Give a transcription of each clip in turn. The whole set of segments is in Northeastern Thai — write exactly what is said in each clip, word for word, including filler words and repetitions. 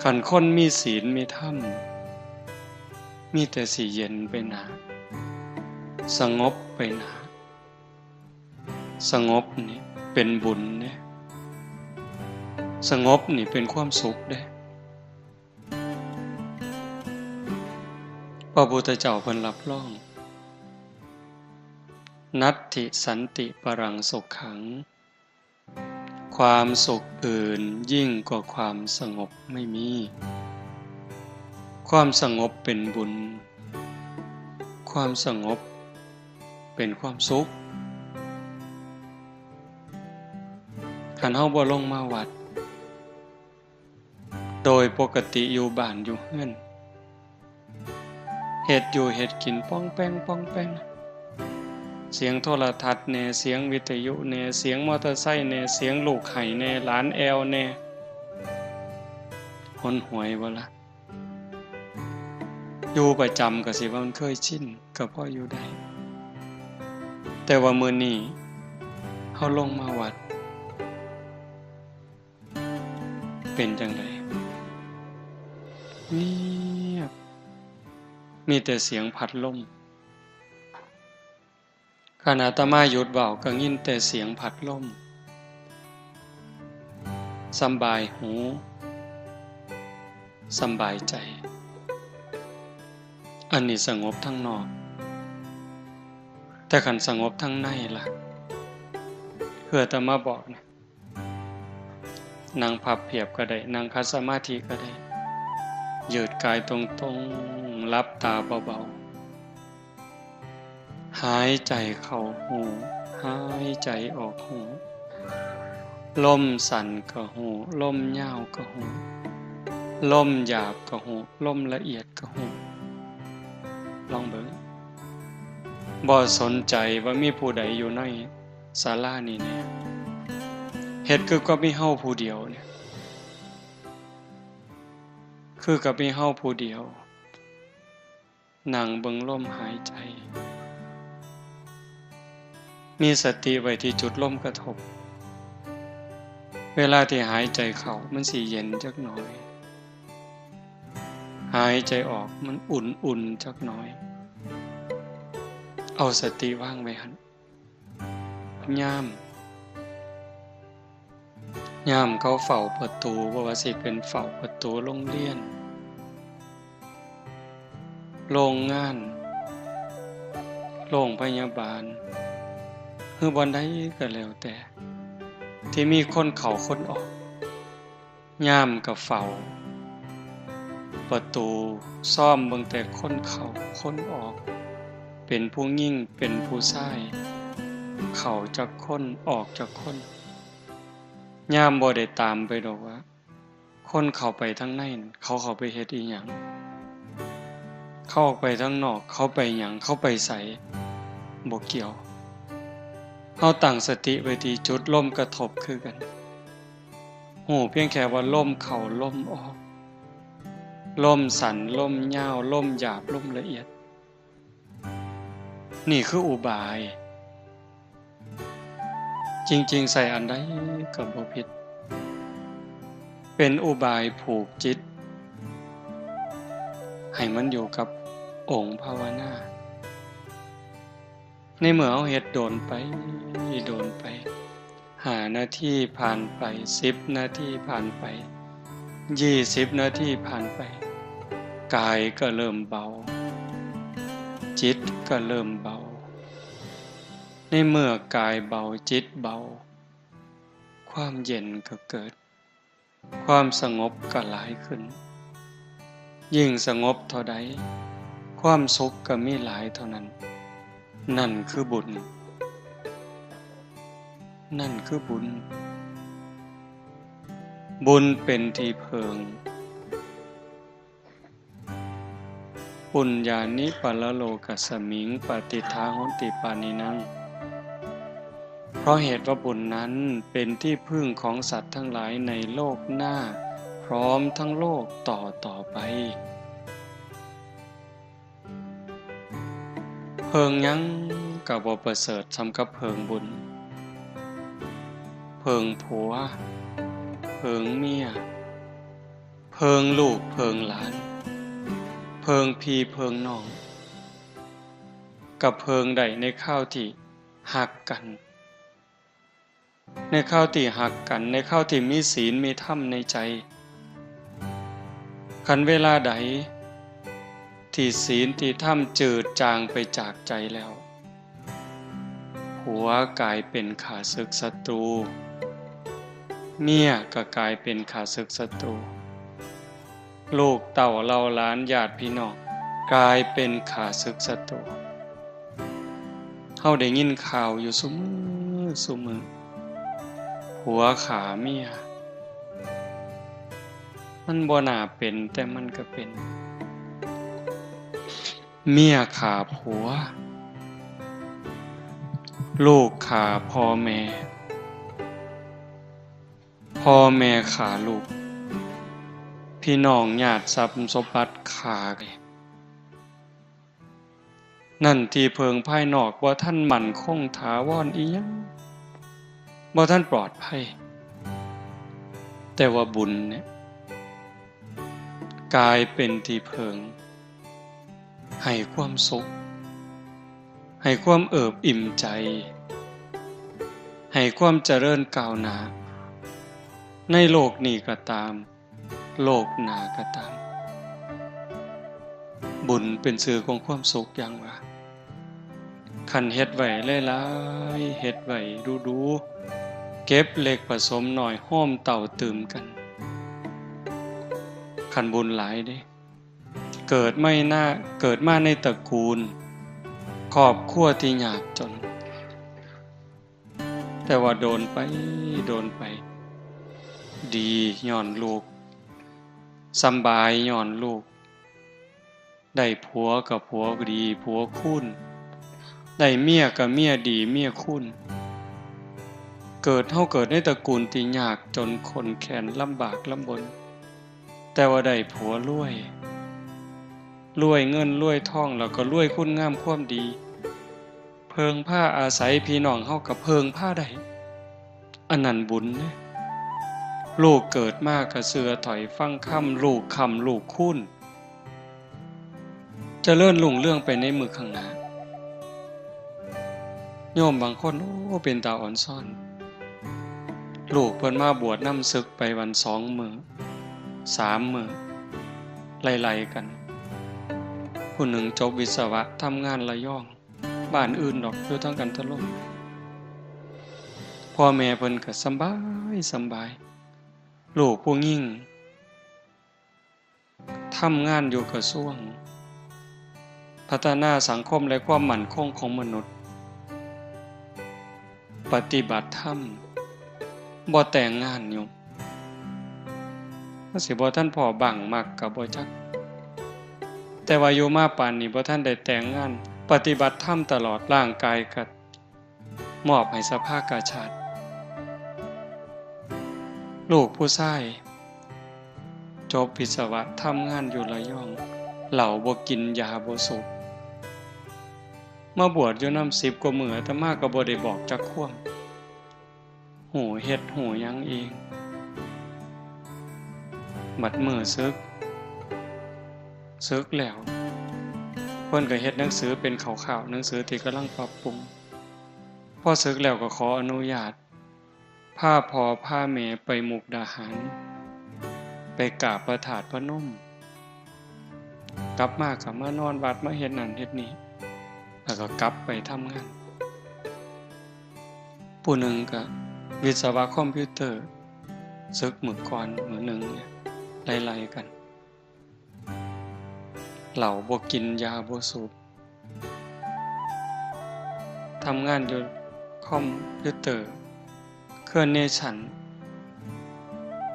คันคนมีศีลมีธรรม มีแต่สิเย็นไปหน้า สงบไปหน้า สงบนี่เป็นบุญเด้ สงบนี่เป็นความสุขเด้ พระพุทธเจ้าเพิ่นรับรอง นัตถิสันติปรังสุขขัง ความสุขอื่นยิ่งกว่าความสงบไม่มี ความสงบเป็นบุญ ความสงบเป็นความสุข คันเฮาบ่ลงมาวัด โดยปกติอยู่บ้านอยู่เฮือน เฮ็ดอยู่เฮ็ดกินป้องแป้งป้องแป้ง เสียงโทรทัศน์แหน่ เสียงวิทยุแหน่ เสียงมอเตอร์ไซค์แหน่ เสียงลูกไห้แหน่ หลานแอ่วแหน่ หนหวยบ่ล่ะ อยู่ประจำก็สิว่ามันเคยชิน ก็พออยู่ได้ แต่ว่ามื้อนี้เฮาลงมาวัด เป็นจั่งใด เงียบ มีแต่เสียงพัดลม คันอาตมาหยุดเว้าก็ยินแต่เสียงพัดลม สำบายหู สำบายใจ อันนี้สงบทางนอก แต่คันสงบทางในล่ะ คืออาตมาบอกนะ นั่งพับเพียบก็ได้ นั่งขัดสมาธิก็ได้ ยืดกายตรงๆ หลับตาเบาๆ หายใจเข้าฮู้ หายใจออกฮู้ ลมสั้นก็ฮู้ ลมยาวก็ฮู้ ลมหยาบก็ฮู้ ลมละเอียดก็ฮู้ ลองเบิ่ง บ่สนใจว่ามีผู้ใดอยู่ในศาลานี้แหน่ เฮ็ดคือกับมีเฮาผู้เดียวเนี่ย คือกับมีเฮาผู้เดียว นั่งเบิ่งลมหายใจ มีสติไว้ที่จุดลมกระทบ เวลาที่หายใจเข้ามันสิเย็นจักหน่อย หายใจออกมันอุ่นๆ จักหน่อย เอาสติวางไว้หั่น ยาม ยามเขาเฝ้าประตู บ่ว่าสิเป็นเฝ้าประตูโรงเรียน โรงงาน โรงพยาบาล หรือบ่อนใดก็แล้วแต่ ที่มีคนเข้าคนออก ยามก็เฝ้าประตู ซอมเบิ่งแต่คนเข้าคนออก เป็นผู้หญิงเป็นผู้ชาย เข้าจักคนออกจักคน ยามบ่ได้ตามไปดอกว่า คนเข้าไปทางในนั่น เขาเข้าไปเฮ็ดอีหยัง เขาออกไปทางนอก เขาไปหยัง เขาไปไส บ่เกี่ยว เฮาตั้งสติไว้ที่จุดลมกระทบคือกัน ฮู้เพียงแค่ว่าลมเข้าลมออก ลมสั้นลมยาว ลมหยาบลมละเอียด นี่คืออุบาย จริงๆ ใส่อันใดก็บ่ผิด เป็นอุบายผูกจิต ให้มันอยู่กับองค์ภาวนา ในเมื่อเฮาเฮ็ดโดนไป โดนไป ห้านาทีผ่านไป สิบนาทีผ่านไป ยี่สิบนาทีผ่านไป กายก็เริ่มเบา จิตก็เริ่มเบา ในเมื่อกายเบา จิตเบา ความเย็นก็เกิด ความสงบก็หลายขึ้น ยิ่งสงบเท่าใด ความสุขก็มีหลายเท่านั้น นั่นคือบุญ นั่นคือบุญ บุญเป็นที่เพิ่ง ปุญญานิปะระโลกัสมิง ปะติฏฐาโหนติปาณินัง เพราะเหตุว่าบุญนั้นเป็นที่พึ่งของสัตว์ทั้งหลายในโลกหน้า พร้อมทั้งโลกต่อต่อไป เพิ่งหยังก็บ่ประเสริฐส่ำกับเพิ่งบุญ เพิ่งผัว เพิ่งเมีย เพิ่งลูกเพิ่งหลาน เพิ่งพี่เพิ่งน้อง ก็เพิ่งได้ในคราวที่ฮักกัน ในคราวที่ฮักกัน ในคราวที่มีศีลมีธรรมในใจ คันเวลาใดที่ศีลที่ธรรมจืดจางไปจากใจแล้ว ผัวกลายเป็นข้าศึกศัตรู เมียก็กลายเป็นข้าศึกศัตรู ลูกเต้าเหล่าหลานญาติพี่น้องกลายเป็นข้าศึกศัตรู เฮาได้ยินข่าวอยู่ซุมื้อซุมื้อ ผัวฆ่าเมีย มันบ่น่าเป็น แต่มันก็เป็น เมียฆ่าผัว ลูกฆ่าพ่อแม่ พ่อแม่ฆ่าลูก พี่น้องญาติทรัพย์สมบัติฆ่ากัน นั่นที่เพิ่งภายนอกบ่ทันมั่นคงถาวรอิหยัง บ่ทันปลอดภัย แต่ว่าบุญเนี่ย กลายเป็นที่เพิ่ง ให้ความสุข ให้ความเอิบอิ่มใจ ให้ความเจริญก้าวหน้า ในโลกนี้ก็ตาม โลกหน้าก็ตาม บุญเป็นชื่อของความสุขอย่างว่า คันเฮ็ดไว้หลายๆ เฮ็ดไว้ดูๆ เก็บเล็กผสมน้อย โฮมเต้าตื่มกัน คันบุญหลายเด้ เกิดไม่น่า เกิดมาในตระกูล ครอบครัวที่ยากจน แต่ว่าโดนไป โดนไป ดีย้อนลูก สำบายย้อนลูก ได้ผัวก็ผัวดี ผัวคูณ ได้เมียก็เมียดี เมียคูณ เกิด เฮาเกิดในตระกูลที่ยากจนข้นแค้นลำบากลำบน แต่ว่าได้ผัวรวย รวยเงินรวยทอง แล้วก็รวยคุณงามความดี เพิ่งพาอาศัย พี่น้องเฮาก็เพิ่งพาได้ อันนั้นบุญเด้ ลูกเกิดมาก็เชื่อถ้อยฟังคำ ลูกค้ำลูกคูณ เจริญรุ่งเรืองไปในมื้อข้างหน้า โยมบางคน โอ้ เป็นตาอ่อนซ้อน ลูกเพิ่นมาบวชนำ สึกไปวันสองมื้อ สามมื้อ ไล่ๆ กัน ผู้หนึ่งจบวิศวะ ทำงานระยอง บ้านอื่นดอก อยู่ทางกันทะล่ม พ่อแม่เพิ่นก็สำบาย สำบาย ลูกผู้หญิง ทำงานอยู่กระทรวงพัฒนาสังคมและความมั่นคงของมนุษย์ ปฏิบัติธรรม บ่แต่งงานอยู่ มันสิบ่ทันพ้อบั้งมักก็บ่จัก แต่ว่าอยู่มาปานนี้บ่ทันได้แต่งงาน ปฏิบัติธรรมตลอด ร่างกายก็ มอบให้สภากาชาด ลูกผู้ชาย จบวิศวะ ทำงานอยู่ระยอง เหล้าบ่กิน ยาบ่สูบ มาบวชอยู่นำ สิบกว่ามื้อ อาตมาก็บ่ได้บอกจักความ ฮู้เฮ็ดฮู้หยังเอง บัดมื้อสึก สึกแล้ว เพิ่นก็เฮ็ดหนังสือเป็นคร่าวๆ หนังสือที่กำลังปรับปรุง พอสึกแล้วก็ขออนุญาต พาพ่อพาแม่ไปมุกดาหาร ไปกราบพระธาตุพนม กลับมาก็มานอนวัด มาเฮ็ดนั่นเฮ็ดนี่ แล้วก็กลับไปทำงาน ผู้หนึ่งก็วิศวะคอมพิวเตอร์ สึกมื้อก่อนมื้อหนึ่งเนี่ย ไล่ๆ กัน เหล้าบ่กิน ยาบ่สูบ ทำงานอยู่คอมพิวเตอร์ เครือเนชั่น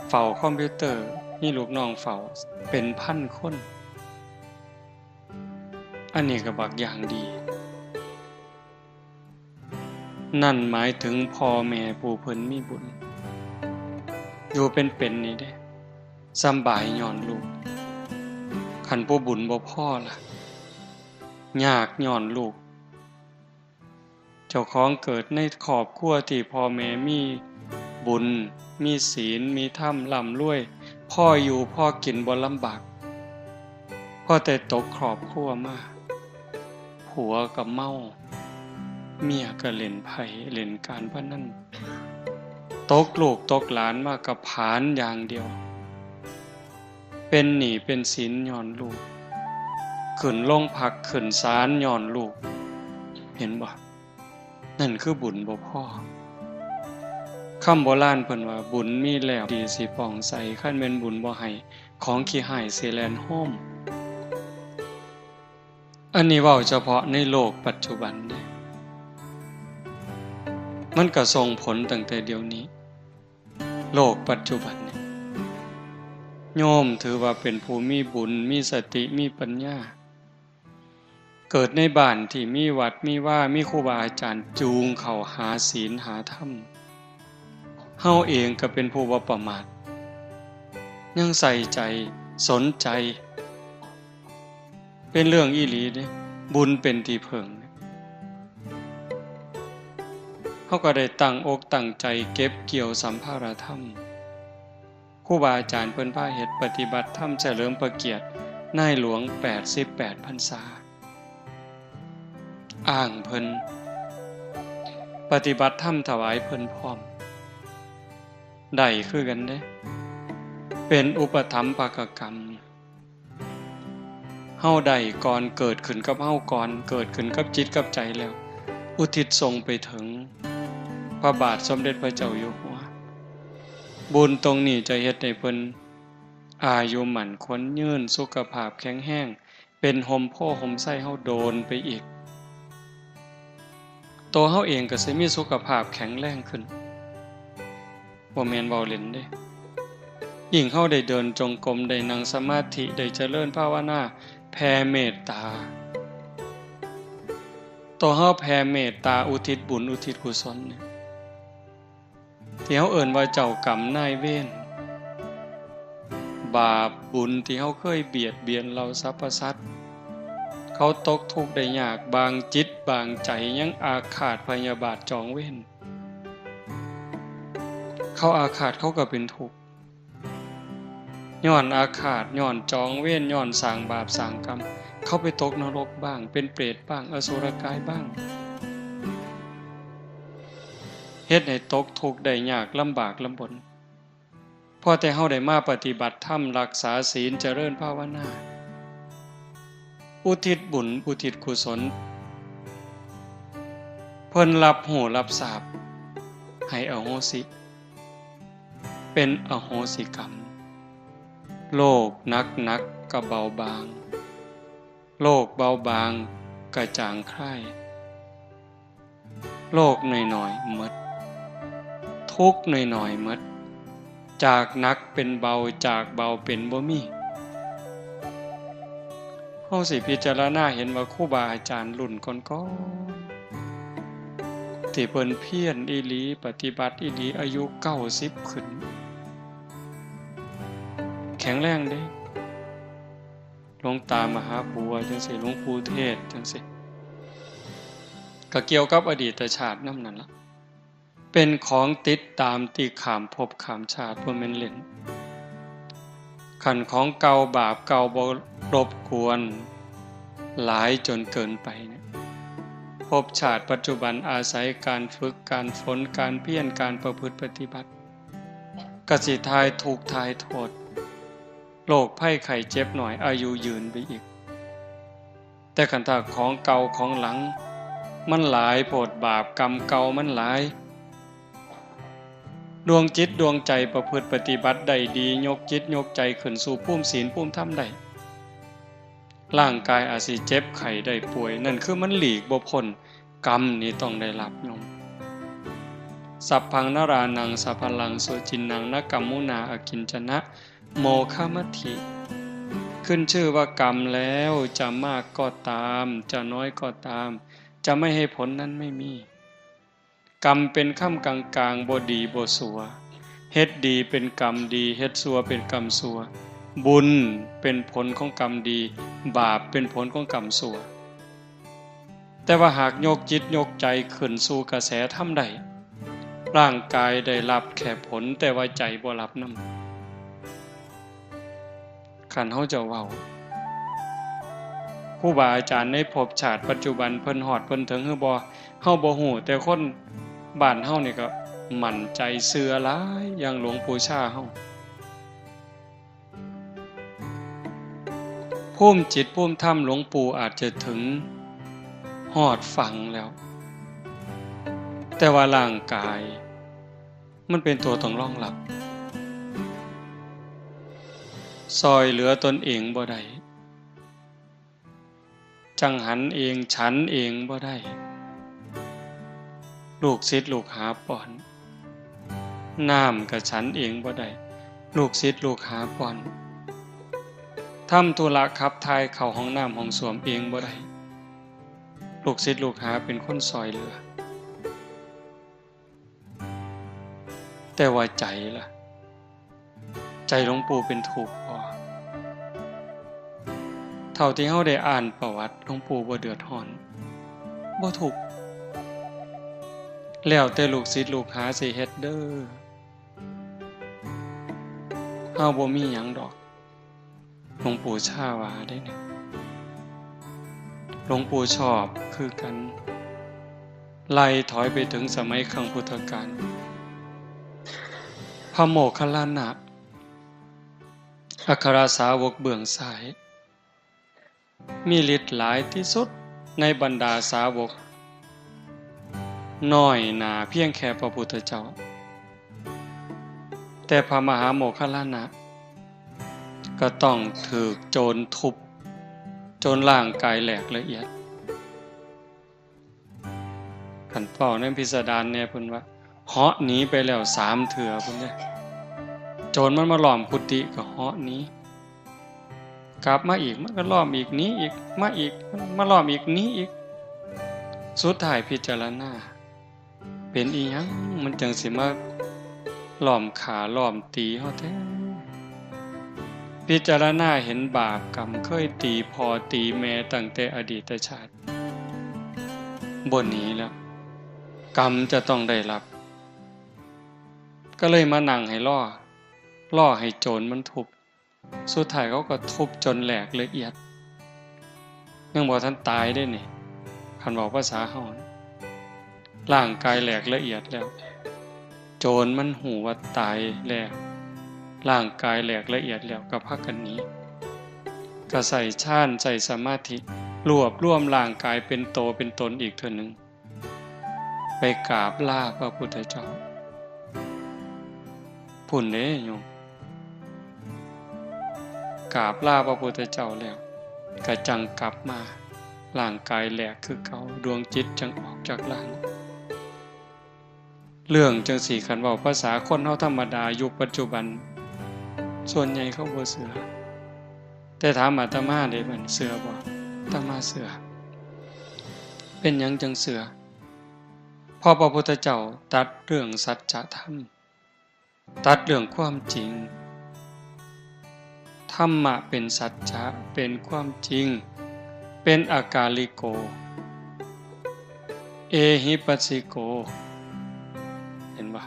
เฝ้าคอมพิวเตอร์ มีลูกน้องเฝ้าเป็นพันคน อันนี้ก็บักอย่างดี นั่นหมายถึงพ่อแม่ผู้เพิ่นมีบุญ อยู่เป็นๆ นี่เด้ สำบายย้อนลูก คันผู้บุญบ่พอล่ะ ยากย้อนลูก เจ้าของเกิดในครอบครัวที่พ่อแม่มีบุญ มีศีล มีธรรม ร่ำรวย พออยู่พอกินบ่ลำบาก พอแต่ตกครอบครัวมา ผัวก็เมา เมียก็เล่นไพ่เล่นการพนัน ตกลูกตกหลานมาก็ผลาญอย่างเดียว เป็นหนี้เป็นสินย้อนลูก ขึ้นโรงพักขึ้นศาลย้อนลูก เห็นบ่ นั่นคือบุญบ่พอ คำโบราณเพิ่นว่า บุญมีแล้วดีสิผ่องใส คันแม่นบุญบ่ให้ ของขี้ฮ้ายสิแล่นโฮม อันนี้เว้าเฉพาะในโลกปัจจุบันเด้ มันก็ส่งผลตั้งแต่เดี๋ยวนี้ โลกปัจจุบันนี่ โยมถือว่าเป็นผู้มีบุญ มีสติ มีปัญญา เกิดในบ้านที่มีวัดมีวา มีครูบาอาจารย์จูงเข้าหาศีลหาธรรม เฮาเองก็เป็นผู้บ่ประมาท ยังใส่ใจ สนใจ เป็นเรื่องอีหลีเด้ บุญเป็นที่เพิ่ง เฮาก็ได้ตั้งอกตั้งใจเก็บเกี่ยวสัมภาระธรรม ครูบาอาจารย์เพิ่นพาเฮ็ดปฏิบัติธรรมเฉลิมพระเกียรตินายหลวงแปดสิบแปดพรรษา อ้างเพิ่น ปฏิบัติธรรมถวายเพิ่นพร้อม ได้คือกันเด้ เป็นอุปถัมภกกรรม เฮาได้ก่อน เกิดขึ้นกับเฮาก่อน เกิดขึ้นกับจิตกับใจแล้ว อุทิศส่งไปถึงพระบาทสมเด็จพระเจ้าอยู่หัว บุญตรงนี้จะเฮ็ดให้เพิ่นอายุมั่นขวัญยืน สุขภาพแข็งแรง เป็นฮ่มโพธิ์ฮ่มไทรเฮาโดนไปอีก ตัวเฮาเองก็สิมีสุขภาพแข็งแรงขึ้น บ่แม่นเว้าเล่นเด้ ยิ่งเฮาได้เดินจงกรม ได้นั่งสมาธิ ได้เจริญภาวนา แผ่เมตตา ตัวเฮาแผ่เมตตา อุทิศบุญ อุทิศกุศลเนี่ย ที่เฮาเอิ้นว่าเจ้ากรรมนายเวร บาปบุญที่เฮาเคยเบียดเบียนเหล่าสรรพสัตว์ เขาตกทุกข์ได้ยาก บางจิตบางใจยังอาฆาตพยาบาทจองเวร เขาอาฆาตเขาก็เป็นทุกข์ ย้อนอาฆาต ย้อนจองเวร ย้อนสร้างบาปสร้างกรรม เขาไปตกนรกบ้าง เป็นเปรตบ้าง อสุรกายบ้าง เฮ็ดให้ตกทุกข์ได้ยาก ลำบากลำบน พอแต่เฮาได้มาปฏิบัติธรรม รักษาศีล เจริญภาวนา อุทิศบุญ อุทิศกุศล เพิ่นรับรู้รับทราบ ให้อโหสิ เป็นอโหสิกรรม โรคหนักๆ ก็เบาบาง โรคเบาบางก็จางคลาย โรคน้อยๆ หมด ทุกข์น้อยๆ หมด จากหนักเป็นเบา จากเบาเป็นบ่มี เฮาสิพิจารณาเห็นว่าครูบาอาจารย์รุ่นก่อนๆ ที่เพิ่นเพียรอีหลี ปฏิบัติอีหลี อายุเก้าสิบขึ้น แข็งแรงเด้ หลวงตามหาบัวจั่งซี้ หลวงปู่เทศจั่งซี้ ก็เกี่ยวกับอดีตชาตินำนั่นล่ะ เป็นของติดตามที่ข้ามภพข้ามชาติ บ่แม่นเล่น คันของเก่าบาปเก่าบ่รบกวนหลายจนเกินไปเนี่ย ภพชาติปัจจุบันอาศัยการฝึก การฝน การเพียร การประพฤติปฏิบัติ ก็สิถ่ายทุกข์ถ่ายโทษ โรคภัยไข้เจ็บน้อย อายุยืนไปอีก แต่คันถ้าของเก่าของหลัง มันหลายโพด บาปกรรมเก่ามันหลาย ดวงจิตดวงใจประพฤติปฏิบัติได้ดี ยกจิตยกใจขึ้นสู่ภูมิศีลภูมิธรรมได้ ร่างกายอาจสิเจ็บไข้ได้ป่วย นั่นคือมันหลีกบ่พ้น กรรมนี่ต้องได้รับโยม สัพพังนรานัง สะพะลัง สุจินนัง นะกัมมุนา อกิญจนะ โมฆะมัตถิ ขึ้นชื่อว่ากรรมแล้ว จะมากก็ตาม จะน้อยก็ตาม จะไม่ให้ผลนั้นไม่มี กรรมเป็นค่ำกลางๆ บ่ดีบ่ซัว เฮ็ดดีเป็นกรรมดี เฮ็ดซัวเป็นกรรมซัว บุญเป็นผลของกรรมดี บาปเป็นผลของกรรมซัว แต่ว่าหากยกจิตยกใจขึ้นสู่กระแสธรรมได้ ร่างกายได้รับแค่ผล แต่ว่าใจบ่รับนำ คันเฮาจะเว้า ครูบาอาจารย์ในภพชาติปัจจุบันเพิ่นฮอดเพิ่นถึงหรือบ่ เฮาบ่ฮู้ แต่คนบ้านเฮานี่ก็มั่นใจเชื่อหลาย อย่างหลวงปู่ชาเฮา ภูมิจิตภูมิธรรมหลวงปู่อาจจะถึงฮอดฝั่งแล้ว แต่ว่าร่างกาย มันเป็นตัวต้องรองรับ ซ่อยเหลือตนเองบ่ได้ จังหันเอง ฉันเองบ่ได้ ลูกศิษย์ลูกหาป้อน น้ำก็ฉันเองบ่ได้ ลูกศิษย์ลูกหาป้อน ทำธุระขับถ่ายเข้าห้องน้ำห้องส้วมเองบ่ได้ ลูกศิษย์ลูกหาเป็นคนซ่อยเหลือ แต่ว่าใจล่ะ ใจหลวงปู่เป็นทุกข์บ่ เท่าที่เฮาได้อ่านประวัติ หลวงปู่บ่เดือดร้อน บ่ทุกข์ แล้วแต่ลูกศิษย์ลูกหาสิเฮ็ดเด้อ เฮาบ่มีหยังดอก หลวงปู่ชาว่าเด้เนี่ย หลวงปู่ชอบคือกัน ไล่ถอยไปถึงสมัยครั้งพุทธกาล พระโมคคัลลานะ อัครสาวกเบื้องซ้าย มีฤทธิ์หลายที่สุดในบรรดาสาวก น้อยหนาเพียงแค่พระพุทธเจ้า แต่พระมหาโมคคัลลานะ ก็ต้องถูกโจรทุบ จนร่างกายแหลกละเอียด คันเว้าในพิสดารแน่เพิ่นว่า เหาะหนีไปแล้วสามเทื่อพุ้นเด้ โจรมันมาล้อมกุฏิก็เหาะหนี กลับมาอีก มันก็ล้อมอีก หนีอีก มาอีก มาล้อมอีก หนีอีก สุดท้ายพิจารณา เป็นอีหยังมันจังสิมาล้อมฆ่าล้อมตีเฮาแท้ พิจารณาเห็นบาปกรรมเคยตีพ่อตีแม่ตั้งแต่อดีตชาติ บ่หนีแล้ว กรรมจะต้องได้รับ ก็เลยมานั่งให้รอ รอให้โจรมันทุบ สุดท้ายเขาก็ทุบจนแหลกละเอียด ยังบ่ทันตายเด้นี่ คันเว้าภาษาเฮา ร่างกายแหลกละเอียดแล้ว โจรมันฮู้ว่าตายแล้ว ร่างกายแหลกละเอียดแล้ว ก็พากันหนี ก็ใส่ฌาน ใส่สมาธิ รวบรวมร่างกายเป็นโตเป็นตนอีกเทื่อหนึ่ง ไปกราบลาพระพุทธเจ้า พุ้นเด้โยม กราบลาพระพุทธเจ้าแล้ว ก็จั่งกลับมา ร่างกายแหลกคือเก่า ดวงจิตจั่งออกจากร่าง เรื่องจั่งซี้ คันเว้าภาษาคนเฮาธรรมดายุคปัจจุบัน ส่วนใหญ่เขาบ่เชื่อ แต่ถามอาตมาเด้ มันเชื่อบ่ อาตมาเชื่อ เป็นหยังจั่งเชื่อ เพราะพระพุทธเจ้าตรัสเรื่องสัจธรรม ตรัสเรื่องความจริง ธรรมะเป็นสัจจะ เป็นความจริง เป็นอากาลิโก เอหิปัสสิโก เห็นบ่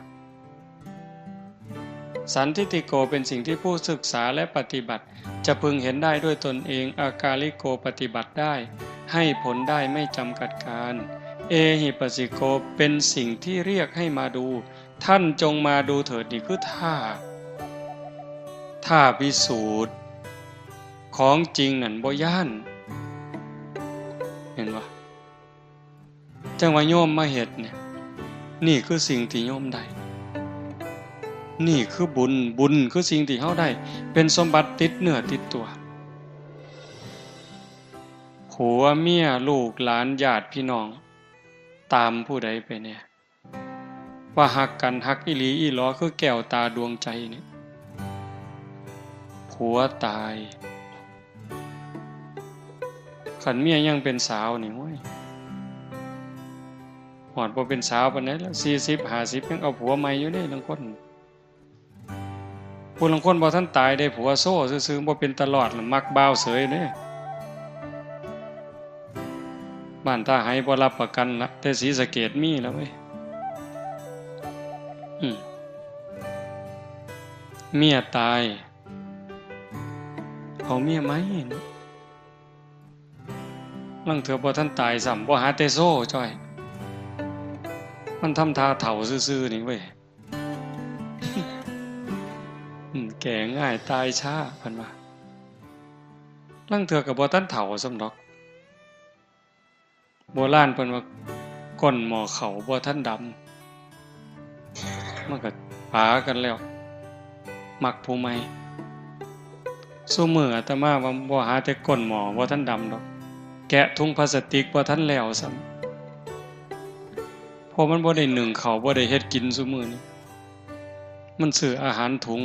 สันทิฏฐิโก เป็นสิ่งที่ผู้ศึกษาและปฏิบัติ จะพึงเห็นได้ด้วยตนเอง อากาลิโก ปฏิบัติได้ ให้ผลได้ไม่จำกัดการ เอหิปัสสิโก เป็นสิ่งที่เรียกให้มาดู ท่านจงมาดูเถิด นี่คือท้า ท้าพิสูจน์ ของจริงนั่นบ่ย้าน เห็นบ่ จั่งว่าโยมมาเฮ็ดเนี่ย นี่คือสิ่งที่โยมได้ นี่คือบุญ บุญคือสิ่งที่เฮาได้ เป็นสมบัติติดเนื้อติดตัว ผัวเมียลูกหลานญาติพี่น้อง ตามผู้ใดไปแน่ ว่าฮักกัน ฮักอีหลีอีหลอคือแก้วตาดวงใจนี่ ผัวตาย คันเมียยังเป็นสาวนี่ โอ้ย ฮอดบ่เป็นสาวปานใดแล้ว สี่สิบ ห้าสิบ ยังเอาผัวใหม่อยู่เด้ ลางคน ผู้ลางคนบ่ทันตายได้ผัวโซ่ซื่อๆ บ่เป็นตาลอด มักบ่าวเสยเด้ บ้านท่าไฮบ่รับประกันละ แต่ศรีสะเกษมีแล้วเว้ย อืม เมียตาย เอาเมียใหม่เนาะ ลางเทื่อบ่ทันตายซ้ำ บ่หาแต่โซ่จ้อย มันทำท่าเฒ่าซื่อๆ นี่เว้ย อืม แก่ง่ายตายช้า เพิ่นว่า ลางเทื่อก็บ่ทันเฒ่าซ้ำดอก โบราณเพิ่นว่า ก้นหม้อข้าวบ่ทันดำ มันก็ปากันแล้ว มักผู้ใหม่ ซุมื้ออาตมาว่าบ่หาแต่ก้นหม้อบ่ทันดำดอก แกะถุงพลาสติกบ่ทันแล้วซ้ำ เพราะมันบ่ได้นึ่งข้าว บ่ได้เฮ็ดกินซุมื้อนี้ มันซื้ออาหารถุง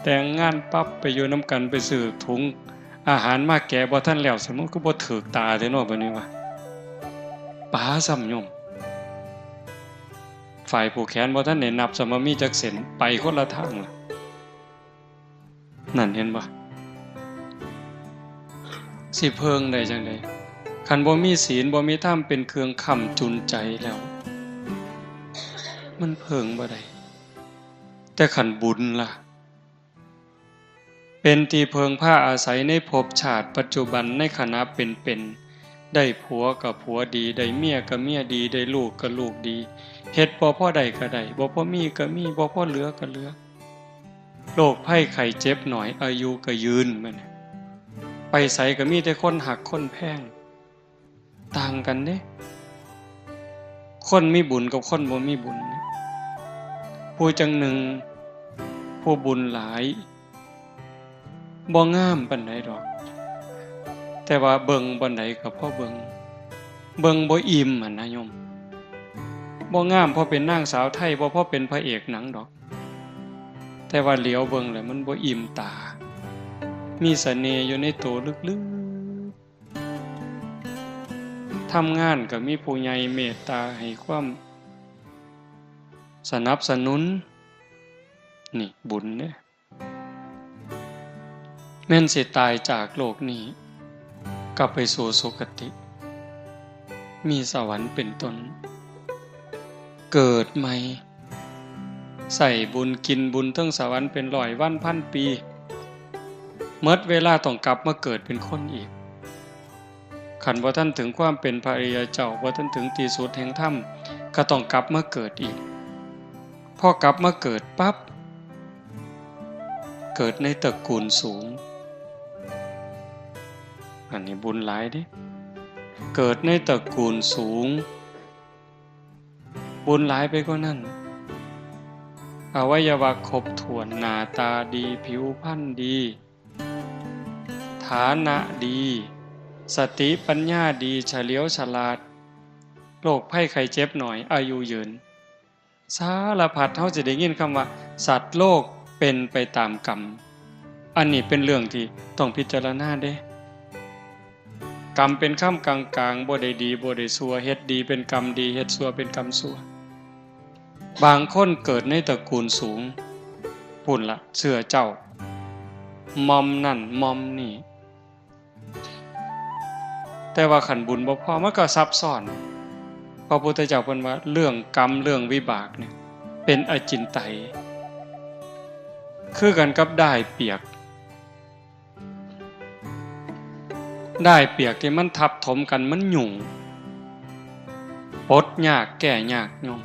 แต่งงานปั๊บไปอยู่นำกัน ไปซื้อถุงอาหารมาแกะบ่ทันแล้ว สมมุติคือบ่ถืกตาแท้เนาะ บัดนี้ว่า ปาซ้ำโยม ฝ่ายผูกแขนบ่ทันได้นับซ้ำว่ามีจักเส้น ไปคนละทางละ นั่นเห็นบ่ สิเพิ่งได้จั่งใด คันบ่มีศีล บ่มีธรรมเป็นเครื่องค้ำจุนใจแล้ว มันเพิ่งบ่ได้ แต่คันบุญล่ะ เป็นที่เพิ่งพาอาศัยในภพชาติปัจจุบัน ในขณะเป็นๆ ได้ผัวก็ผัวดี ได้เมียก็เมียดี ได้ลูกก็ลูกดี เฮ็ดบ่พอได้ก็ได้ บ่พอมีก็มี บ่พอเหลือก็เหลือ โรคภัยไข้เจ็บน้อย อายุก็ยืน บัดนี้ ไปไสก็มีแต่คนฮักคนแพง ต่างกันเด้ คนมีบุญกับคนบ่มีบุญเนี่ย ผู้จั่งหนึ่ง ผู้บุญหลาย บ่งามปานใดดอก แต่ว่าเบิ่งบ่อนใดก็พอเบิ่ง เบิ่งบ่อิ่มหั้นนะโยม บ่งามพอเป็นนางสาวไทย บ่พอเป็นพระเอกหนังดอก แต่ว่าเหลียวเบิ่งแล้วมันบ่อิ่มตา มีเสน่ห์อยู่ในตัวลึกๆ ทำงานก็มีผู้ใหญ่เมตตาให้ความสนับสนุน นี่บุญเด้ แม่นสิตายจากโลกนี้ กลับไปสู่สุคติ มีสวรรค์เป็นต้น เกิดใหม่ ใส่บุญกินบุญเทิงสวรรค์เป็นร้อยวันพันปี หมดเวลาต้องกลับมาเกิดเป็นคนอีก คันบ่ทันถึงความเป็นพระอริยเจ้า บ่ทันถึงที่สุดแห่งธรรม ก็ต้องกลับมาเกิดอีก พอกลับมาเกิดปั๊บ เกิดในตระกูลสูง อันนี้บุญหลายเด้ เกิดในตระกูลสูง บุญหลายไปกว่านั้น อวัยวะครบถ้วน หน้าตาดี ผิวพรรณดี ฐานะดี สติปัญญาดี เฉลียวฉลาด โรคภัยไข้เจ็บน้อย อายุยืน สารพัด เฮาสิได้ยินคำว่า สัตว์โลกเป็นไปตามกรรม อันนี้เป็นเรื่องที่ต้องพิจารณาเด้ กรรมเป็นคำกลางๆ บ่ได้ดีบ่ได้ชั่ว เฮ็ดดีเป็นกรรมดี เฮ็ดชั่วเป็นกรรมชั่ว บางคนเกิดในตระกูลสูง พู้นละ เชื้อเจ้า หม่อมนั่นหม่อมนี่ แต่ว่าคันบุญบ่พอ มันก็ซับซ้อน พระพุทธเจ้าเพิ่นว่าเรื่องกรรมเรื่องวิบากเนี่ย เป็นอจินไตย คือกันกับด้ายเปียก ด้ายเปียกที่มันทับถมกันมันยุ่ง ปลดยากแก้ยากโยม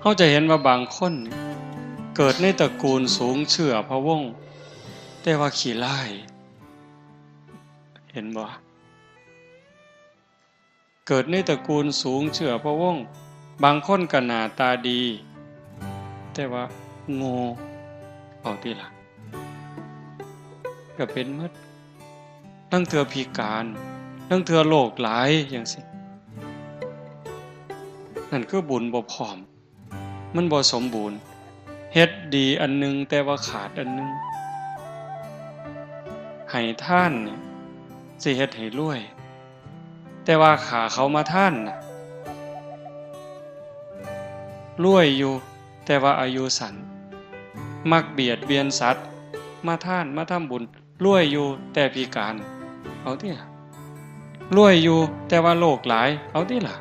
เฮาจะเห็นว่าบางคนเนี่ย เกิดในตระกูลสูงเชื้อพระวงศ์ แต่ว่าขี้ร้าย เห็นบ่ เกิดในตระกูลสูงเชื้อพระวงศ์ บางคนก็หน้าตาดี แต่ว่าโง่ เอาติล่ะ ก็เป็นหมด ลางเทื่อพิการ ลางเทื่อโรคหลายจั่งซี้ นั่นคือบุญบ่พร้อม มันบ่สมบูรณ์ เฮ็ดดีอันหนึ่งแต่ว่าขาดอันหนึ่ง ให้ทานนี่สิเฮ็ดให้รวย แต่ว่าฆ่าเขามาทานน่ะ รวยอยู่ แต่ว่าอายุสั้น มักเบียดเบียนสัตว์ มาทาน มาทำบุญ รวยอยู่ แต่พิการ เอาติล่ะ รวยอยู่ แต่ว่าโรคหลาย เอาติล่ะ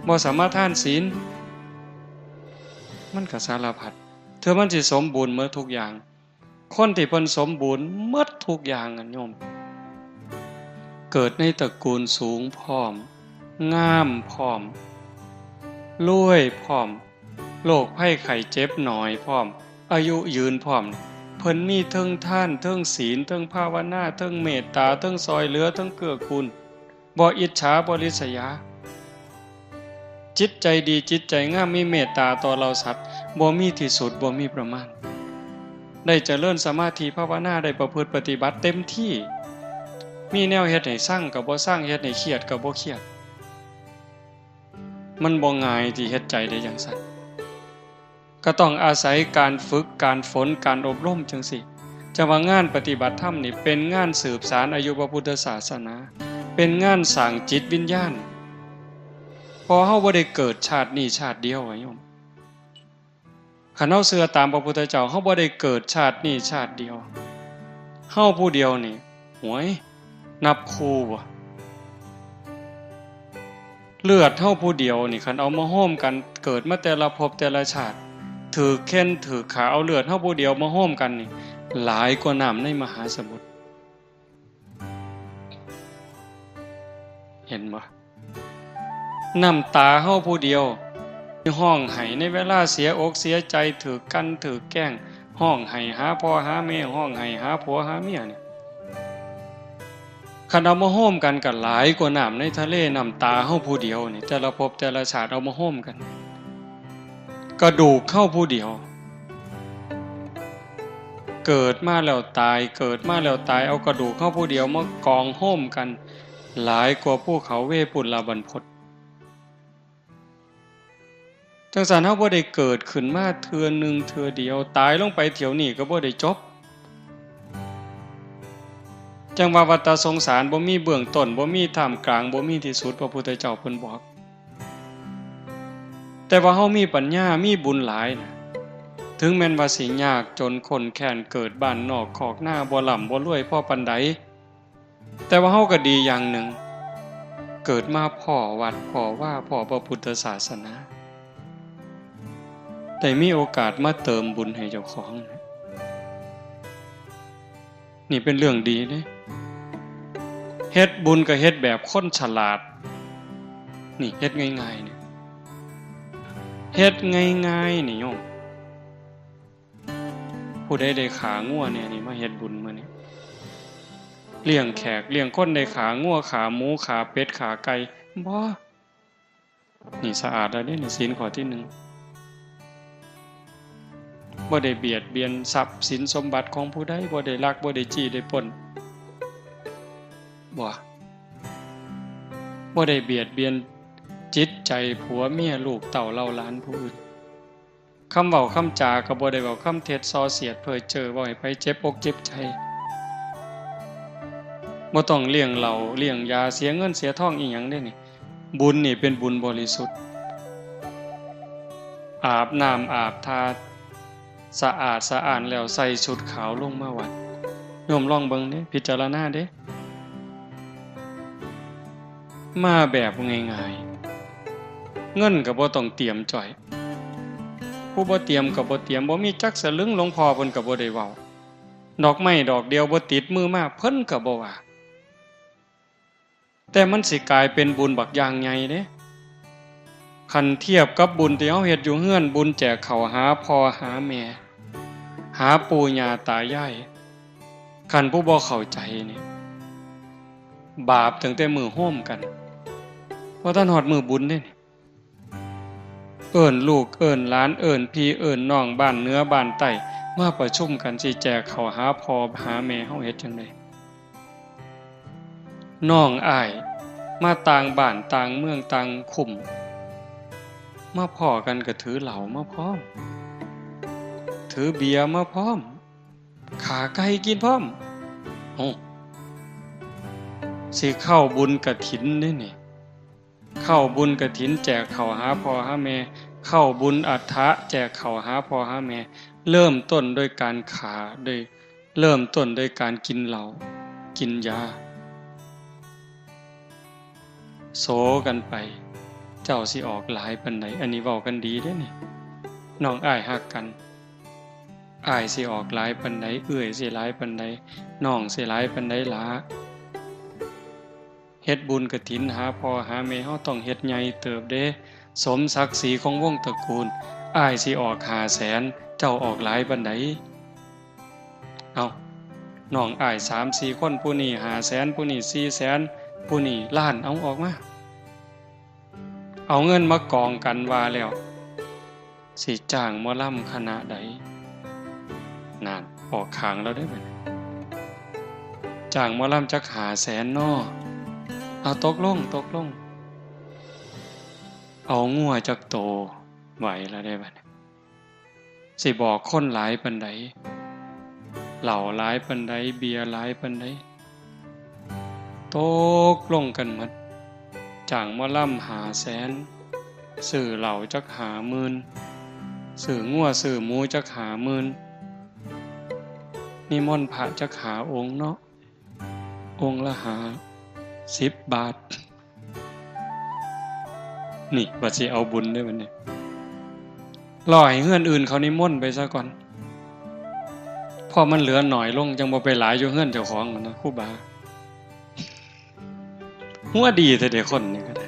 บ่สมาทานศีล มันก็สารพัด เทื่อมันสิสมบูรณ์หมดทุกอย่าง คนที่เพิ่นสมบูรณ์หมดทุกอย่างอะโยม เกิดในตระกูลสูงพร้อม งามพร้อม รวยพร้อม โรคภัยไข้เจ็บน้อยพร้อม อายุยืนพร้อม เพิ่นมีเทิงทาน เทิงศีล เทิงภาวนา เทิงเมตตา เทิงซ่อยเหลือ เทิงเกื้อกูล บ่อิจฉา บ่ริษยา จิตใจดี จิตใจงาม มีเมตตาต่อเหล่าสัตว์ บ่มีที่สุด บ่มีประมาณ ได้เจริญสมาธิภาวนา ได้ประพฤติปฏิบัติเต็มที่ มีแนวเฮ็ดให้ซังก็บ่ซัง เฮ็ดให้เครียดก็บ่เครียด มันบ่ง่ายที่เฮ็ดใจได้จั่งซั้น ก็ต้องอาศัยการฝึก การฝน การอบรมจั่งซี้ จั่งว่างานปฏิบัติธรรมนี่เป็นงานสืบสานอายุพระพุทธศาสนา เป็นงานสร้างจิตวิญญาณ เพราะเฮาบ่ได้เกิดชาตินี้ชาติเดียวอะโยม คันเฮาเชื่อตามพระพุทธเจ้า เฮาบ่ได้เกิดชาตินี้ชาติเดียว เฮาผู้เดียวนี่ หวย นับคู่บ่ เลือดเฮาผู้เดียวนี่ คันเอามาโฮมกัน เกิดมาแต่ละภพแต่ละชาติ ถืกเฆ็่นถืกฆ่า เอาเลือดเฮาผู้เดียวมาโฮมกันนี่ หลายกว่าน้ำในมหาสมุทร เห็นบ่ น้ำตาเฮาผู้เดียว ฮ้องไห้ในเวลาเสียอกเสียใจ ถืกกลั่นถืกแกล้ง ฮ้องไห้หาพ่อหาแม่ ฮ้องไห้หาผัวหาเมียนี่ คันเอามาโฮมกันก็หลายกว่าน้ำในทะเล น้ำตาเฮาผู้เดียวนี่ แต่ละภพแต่ละชาติเอามาโฮมกัน กระดูกเฮาผู้เดียว เกิดมาแล้วตาย เกิดมาแล้วตาย เอากระดูกเฮาผู้เดียวมากองโฮมกัน หลายกว่าภูเขาเวปุลลบรรพต จั่งซั้นเฮาบ่ได้เกิดขึ้นมาเทื่อหนึ่งเทื่อเดียว ตายลงไปเที่ยวนี้ก็บ่ได้จบ จั่งว่าวัฏสงสารบ่มีเบื้องต้น บ่มีท่ามกลาง บ่มีที่สุด พระพุทธเจ้าเพิ่นบอก แต่ว่าเฮามีปัญญา มีบุญหลายนะ ถึงแม้นว่าสิยากจนข้นแค้น เกิดบ้านนอกคอกนา บ่ร่ำบ่รวยพอปานใด แต่ว่าเฮาก็ดีอย่างหนึ่ง เกิดมาพ้อวัด พ้อวา พ้อพระพุทธศาสนา ได้มีโอกาสมาเติมบุญให้เจ้าของ นี่เป็นเรื่องดีเด้ เฮ็ดบุญก็เฮ็ดแบบคนฉลาด นี่เฮ็ดง่ายๆ นี่ เฮ็ดง่ายๆ นี่โยม ผู้ใดได้ขางัวแหน่นี่ มาเฮ็ดบุญมื้อนี้ เลี้ยงแขกเลี้ยงคน ได้ขางัว ขาหมู ขาเป็ด ขาไก่ บ่ นี่สะอาดแล้วเด้ นี่ศีลข้อที่หนึ่ง บ่ได้เบียดเบียนทรัพย์สินสมบัติของผู้ใด บ่ได้ลัก บ่ได้จี้ ได้ปล้น บ่ บ่ได้เบียดเบียนจิตใจผัวเมียลูกเต้าเหล่าหลานผู้อื่น คำเว้าคำจาก็บ่ได้เว้าคำเท็จส่อเสียดเพ้อเจ้อ เว้าให้ไผเจ็บอกเจ็บใจ บ่ต้องเลี้ยงเหล้าเลี้ยงยา เสียเงินเสียทองอีหยังเด้นี่ บุญนี่เป็นบุญบริสุทธิ์ อาบน้ำอาบท่า สะอาดสะอ้านแล้วใส่ชุดขาวลงมาวัด โยมลองเบิ่งเด้ พิจารณาเด้ มาแบบง่ายๆ เงินก็บ่ต้องเตรียมจ้อย ผู้บ่เตรียมก็บ่เตรียม บ่มีจักสลึง หลวงพ่อเพิ่นก็บ่ได้เว้า ดอกไม้ดอกเดียวบ่ติดมือมา เพิ่นก็บ่ว่า แต่มันสิกลายเป็นบุญบักอย่างใหญ่เด้ คันเทียบกับบุญที่เฮาเฮ็ดอยู่เฮือน บุญแจกข้าวหาพ่อหาแม่ หาปู่ย่าตายาย คันผู้บ่เข้าใจนี่ บาปตั้งแต่มื้อโฮมกัน บ่ทันฮอดมื้อบุญเด้นี่ เอิ้นลูกเอิ้นหลาน เอิ้นพี่เอิ้นน้อง บ้านเหนือบ้านใต้ มาประชุมกันสิแจกข้าวหาพ่อหาแม่ เฮาเฮ็ดจั่งใด น้องอ้ายมาต่างบ้านต่างเมืองต่างคุ้ม มาพ้อกันก็ถือเหล้ามาพร้อม ถือเบียร์มาพร้อม ฆ่าไก่กินพร้อม เอ้า สิเข้าบุญกฐินเด้นี่ เข้าบุญกฐินแจกข้าวหาพ่อหาแม่ เข้าบุญอัฏฐะแจกข้าวหาพ่อหาแม่ เริ่มต้นโดยการฆ่า โดย เริ่มต้นโดยการกินเหล้า กินยา โสกันไป เจ้าสิออกหลายปานใด อันนี้เว้ากันดีเด้นี่ น้องอ้ายฮักกัน อ้ายสิออกหลายปานใด เอื้อยสิหลายปานใด น้องสิหลายปานใดหละ เฮ็ดบุญกฐินหาพ่อหาแม่ เฮาต้องเฮ็ดใหญ่เติบเด้ สมศักดิ์ศรีของวงตระกูล อ้ายสิออกห้าแสน เจ้าออกหลายปานใด เอ้า น้องอ้ายสามสี่คน ผู้นี้ห้าแสน ผู้นี้สี่แสน ผู้นี้ล้าน เอาออกมา เอาเงินมากองกันว่าแล้ว สิจ้างหมอลำคณะใด นั่น ออกข้างแล้วเด้บัดนี้ จ้างหมอลำจักห้าแสนเนาะ เอา ตกลง ตกลง เอางัวจักโต ไหวแล้วเด้บัดนี้ สิบอกคนหลายปานใด เหล้าหลายปานใด เบียร์หลายปานใด ตกลงกันหมด จ้างหมอลำห้าแสน ซื้อเหล้าจักห้าหมื่น ซื้องัวซื้อหมูจักห้าหมื่น นิมนต์พระจักห้าองค์เนาะ องค์ละห้าสิบบาท นี่ว่าสิเอาบุญเด้บัดนี้ รอให้เฮือนอื่นเขานิมนต์ไปซะก่อน พอมันเหลือหน่อยลง จั่งบ่ไปหลายอยู่เฮือนเจ้าของนะ ครูบา หัวดีแท้เด้ คนนี่ก็ได้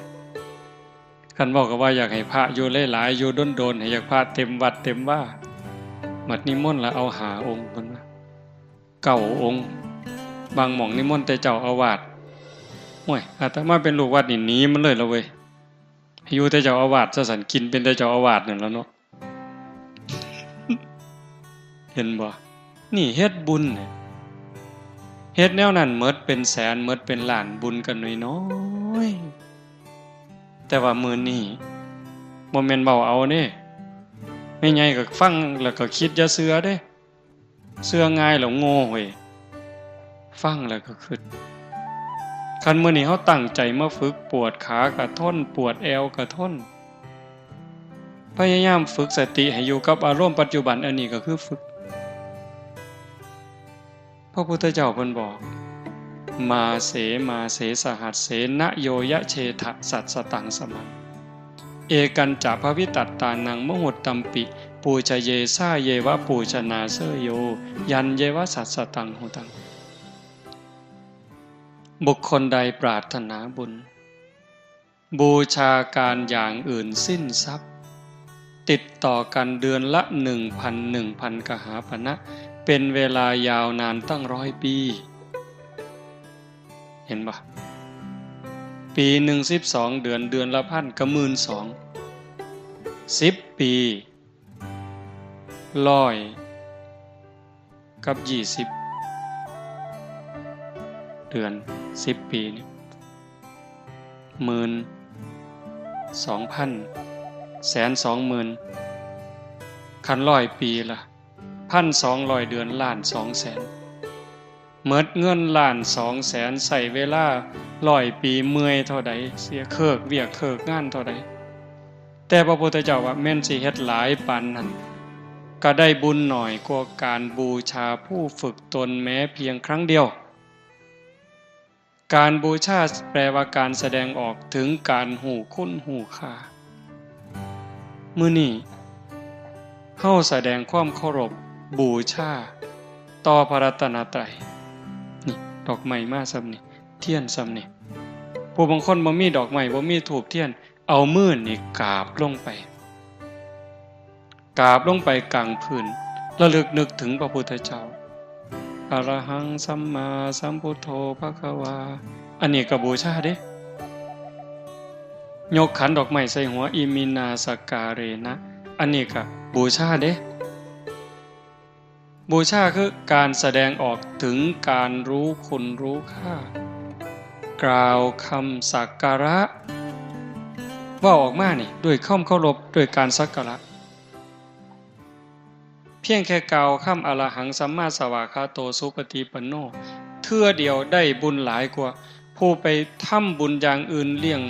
คันเว้าก็ว่าอยากให้พระอยู่หลายๆ อยู่โดนๆ ให้อยากพระเต็มวัดเต็มวา บัดนิมนต์ละเอาห้าองค์ เพิ่นว่า เก้าองค์ บางหม่องนิมนต์แต่เจ้าอาวาส โอ้ย อาตมาเป็นลูกวัดนี่หนีมันเลยละเว้ย ให้อยู่แต่เจ้าอาวาสซะซั่น กินเป็นแต่เจ้าอาวาสนั่นล่ะเนาะ เห็นบ่ นี่เฮ็ดบุญเนี่ย เฮ็ดแนวนั้นหมดเป็นแสน หมดเป็นล้าน บุญก็น้อยๆ แต่ว่ามื้อนี้บ่แม่นเว้าเอาเด้ แม่ใหญ่ก็ฟังแล้วก็คิดอย่าเชื่อเด้ เชื่อง่ายแล้วโง่เว้ย ฟังแล้วก็คิด คันมื้อนี้เฮาตั้งใจมาฝึก ปวดขากะทน ปวดแอวกะทน พยายามฝึกสติให้อยู่กับอารมณ์ปัจจุบัน อันนี้ก็คือฝึก พระพุทธเจ้าเพิ่นบอก มาเส มาเส สหัสเส นะโยยะเชทะ สัสสตังสมัง เอกัญจะภวิตัตตานัง มะหุตตัมปิ ปูชเย สาเยวะ ปูชนาเสยโย ยันเยวะ สัสสตังหุตัง บุคคลใดปรารถนาบุญ บูชาการอย่างอื่นสิ้นทรัพย์ ติดต่อกันเดือนละหนึ่งพัน หนึ่งพันกหาปณะ เป็นเวลายาวนานตั้งร้อยปี เห็นปะ ปีหนึ่งสิบสองเดือน เดือนละพันก็หมื่นสอง สิบปี ร้อยกับยี่สิบ เดือน สิบปีนี่ หมื่น สองพัน แสน สองหมื่น คันร้อยปีละ พันสองร้อยเดือน ล้านสองแสน หมดเงินล้านสองแสน ใช้เวลาร้อยปี เมื่อยเท่าใด เสียเคิกเวียกเคิกงานเท่าใด แต่พระพุทธเจ้าว่าแม่นสิเฮ็ดหลายปานนั้น ก็ได้บุญน้อยกว่าการบูชาผู้ฝึกตนแม้เพียงครั้งเดียว การบูชาแปลว่าการแสดงออกถึงการฮู้คุณฮู้ค่า มื้อนี้เฮาแสดงความเคารพบูชาต่อพระรัตนตรัย นี่ ดอกไม้มาส่ำนี่ เทียนส่ำนี่ ผู้บางคนบ่มีดอกไม้ บ่มีธูปเทียน เอามือนี่กราบลงไป กราบลงไปกลางพื้น ระลึกนึกถึงพระพุทธเจ้า อะระหังสัมมาสัมพุทโธภะคะวา อันนี้ก็บูชาเด้ ยกขันดอกไม้ใส่หัว อิมินาสกการเณะ อันนี้ก็บูชาเด้ บูชาคือการแสดงออกถึงการรู้คุณรู้ค่า กล่าวคำสักการะ เว้าออกมานี่ ด้วยความเคารพ ด้วยการสักการะ เพียงแค่กล่าวคำ อะระหังสัมมาสวากขาโต สุปฏิปันโน เทื่อเดียวได้บุญหลายกว่า ผู้ไปทำบุญอย่างอื่น เลี้ยง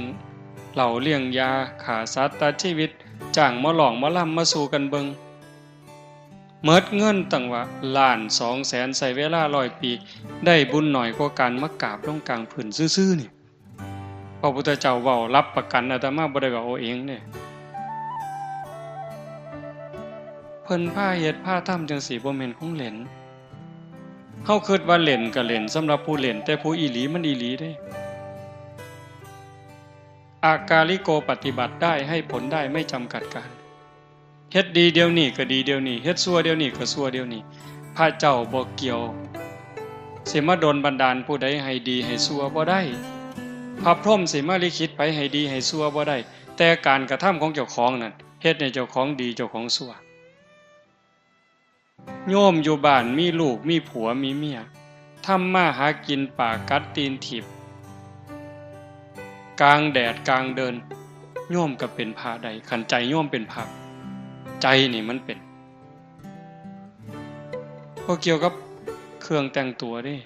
เหล้าเลี้ยงยา ฆ่าสัตว์ตัดชีวิต จ้างหมอร้องหมอลำมาสู่กันเบิ่ง หมดเงินตั้งว่าล้านสองแสน ใช้เวลาร้อยปี ได้บุญน้อยกว่าการมากราบลงกลางพื้นซื่อๆ นี่ พระพุทธเจ้าเว้ารับประกัน อาตมาบ่ได้เว้าเอาเองเด้ พ พิ่นพาเฮ็ดพาทำจั่งซี้ บ่แม่นของเล่น เฮาคิดว่าเล่นก็เล่น สำหรับผู้เล่น แต่ผู้อีหลีมันอีหลีเด้ อากาลิโก ปฏิบัติได้ ให้ผลได้ ไม่จำกัดการ เฮ็ดดีเดี๋ยวนี้ก็ดีเดี๋ยวนี้ เฮ็ดชั่วเดี๋ยวนี้ก็ชั่วเดี๋ยวนี้ พระเจ้าบ่เกี่ยว สิมาดลบันดาลผู้ใดให้ดีให้ชั่วบ่ได้ พระพรหมสิมาลิขิตไผให้ดีให้ชั่วบ่ได้ แต่การกระทำของเจ้าของนั่น เฮ็ดให้เจ้าของดีเจ้าของชั่ว โยมอยู่บ้านมีลูกมีผัวมีเมีย ทำมาหากินปากกัดตีนถีบ กลางแดดกลางเดิน โยมก็เป็นพระได้ คันใจโยมเป็นพระ ใจนี่มันเป็น บ่เกี่ยวกับเครื่องแต่งตัวเด้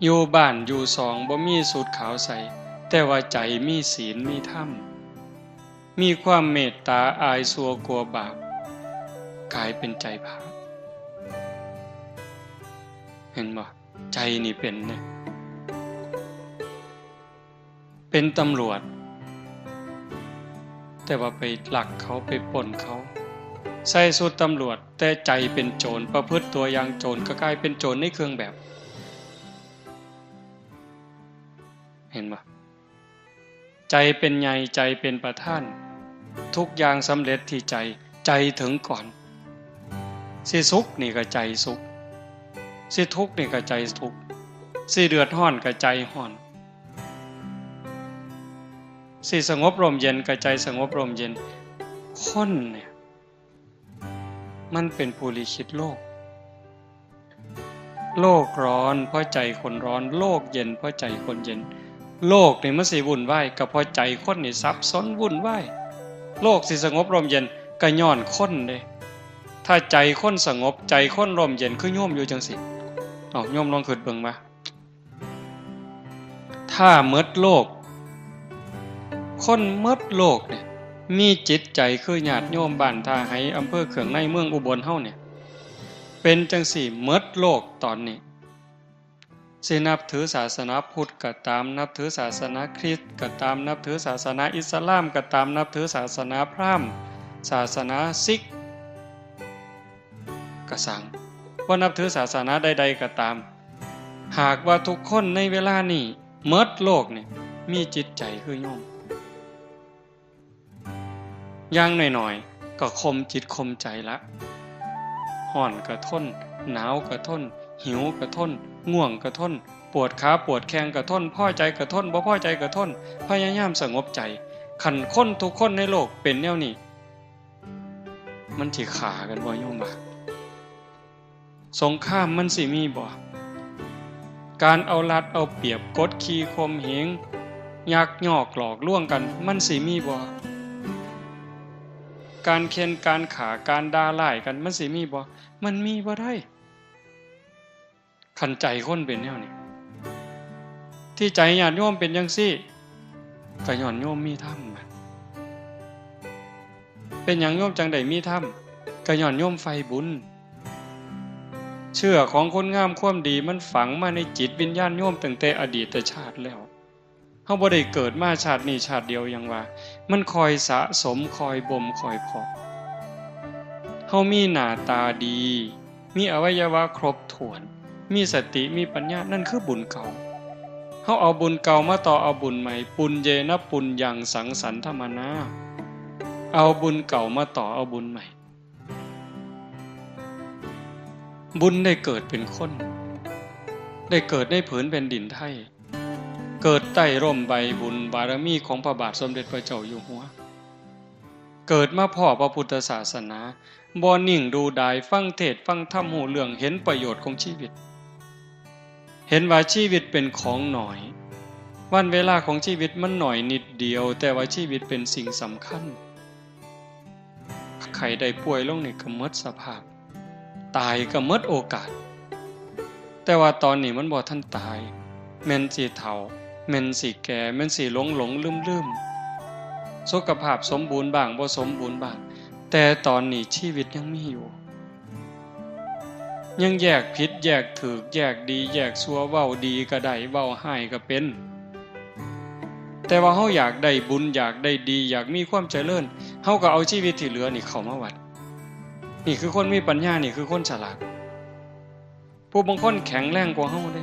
อยู่บ้านอยู่ซองบ่มีชุดขาวใส่ แต่ว่าใจมีศีลมีธรรม มีความเมตตา อายชั่วกลัวบาป กลายเป็นใจพระ เห็นบ่ ใจนี่เป็นเนี่ย เป็นตำรวจ แต่ว่าไปลักเขา ไปปล้นเขา ใส่ชุดตำรวจ แต่ใจเป็นโจร ประพฤติตัวอย่างโจร ก็กลายเป็นโจรในเครื่องแบบ เห็นบ่ ใจเป็นใหญ่ ใจเป็นประธาน ทุกอย่างสำเร็จที่ใจ ใจถึงก่อน สิสุขนี่ก็ใจสุข สิทุกข์นี่ก็ใจทุกข์ สิเดือดร้อนก็ใจร้อน สิสงบร่มเย็นก็ใจสงบร่มเย็น คนเนี่ย มันเป็นผู้ลิขิตโลก โลกร้อนเพราะใจคนร้อน โลกเย็นเพราะใจคนเย็น โลกนี่มันสิวุ่นวาย ก็เพราะใจคนนี่สับสนวุ่นวาย โลกสิสงบร่มเย็น ก็ย้อนคนเด้ ถ้าใจคนสงบ ใจคนร่มเย็น คือโยมอยู่จั่งซี้ เอา โยมลองคิดเบิ่งว่า ถ้าหมดโลก คนหมดโลกเนี่ย มีจิตใจคือญาติโยมบ้านท่าไห อำเภอเคืองใน เมืองอุบลเฮาเนี่ย เป็นจั่งซี้หมดโลกตอนนี้ สินับถือศาสนาพุทธก็ตาม นับถือศาสนาคริสต์ก็ตาม นับถือศาสนาอิสลามก็ตาม นับถือศาสนาพราหมณ์ ศาสนาซิกก็ซัง บ่นับถือศาสนาใดๆก็ตาม หากว่าทุกคนในเวลานี้หมดโลกนี่ มีจิตใจคือโยม อย่างน้อยๆ ก็ข่มจิตข่มใจละ ร้อนก็ทน หนาวก็ทน หิวก็ทน ง่วงก็ทน ปวดขาปวดแข้งก็ทน พอใจก็ทน บ่พอใจก็ทน พยายามสงบใจ คันคนทุกคนในโลกเป็นแนวนี้ มันสิฆ่ากันบ่ โยมว่า สงครามมันสิมีบ่ การเอารัดเอาเปรียบ กดขี่ข่มเหง ยักยอกหลอกลวงกัน มันสิมีบ่ การเฆ่น การฆ่า การด่าร้ายกัน มันสิมีบ่ มันมีบ่ได้ คันใจคนเป็นแนวนี้ ที่ใจญาติโยมเป็นจั่งซี้ ก็ย้อนโยมมีธรรม เป็นหยังโยมจั่งได้มีธรรม ก็ย้อนโยมใฝ่บุญ เชื้อของคุณงามความดีมันฝังมาในจิตวิญญาณโยมตั้งแต่อดีตชาติแล้ว เฮาบ่ได้เกิดมาชาตินี้ชาติเดียว หยังว่า มันคอยสะสม คอยบ่ม คอยเพาะ เฮามีหน้าตาดี มีอวัยวะครบถ้วน มีสติ มีปัญญา นั่นคือบุญเก่า เฮาเอาบุญเก่ามาต่อเอาบุญใหม่ ปุญเยนะปุญญังสังสันทมนา เอาบุญเก่ามาต่อเอาบุญใหม่ บุญได้เกิดเป็นคน ได้เกิดในผืนแผ่นดินไทย เกิดใต้ร่มใบบุญบารมีของพระบาทสมเด็จพระเจ้าอยู่หัว เกิดมาพ้อพระพุทธศาสนา บ่นิ่งดูดาย ฟังเทศน์ฟังธรรม ฮู้เรื่อง เห็นประโยชน์ของชีวิต เห็นว่าชีวิตเป็นของน้อย วันเวลาของชีวิตมันน้อยนิดเดียว แต่ว่าชีวิตเป็นสิ่งสำคัญ ไข้ได้ป่วยลงนี่ก็หมดสภาพ ตายก็หมดโอกาส แต่ว่าตอนนี้มันบ่ทันตาย แม่นสิเฒ่า แม่นสิแก่ แม่นสิหลงหลงลืมลืม สุขภาพสมบูรณ์บ้าง บ่สมบูรณ์บ้าง แต่ตอนนี้ชีวิตยังมีอยู่ ยังแยกผิดแยกถูก แยกดีแยกชั่ว เว้าดีก็ได้ เว้าร้ายก็เป็น แต่ว่าเฮาอยากได้บุญ อยากได้ดี อยากมีความเจริญ เฮาก็เอาชีวิตที่เหลือนี่เข้ามาวัด นี่คือคนมีปัญญา นี่คือคนฉลาด ผู้บางคนแข็งแรงกว่าเฮาเด้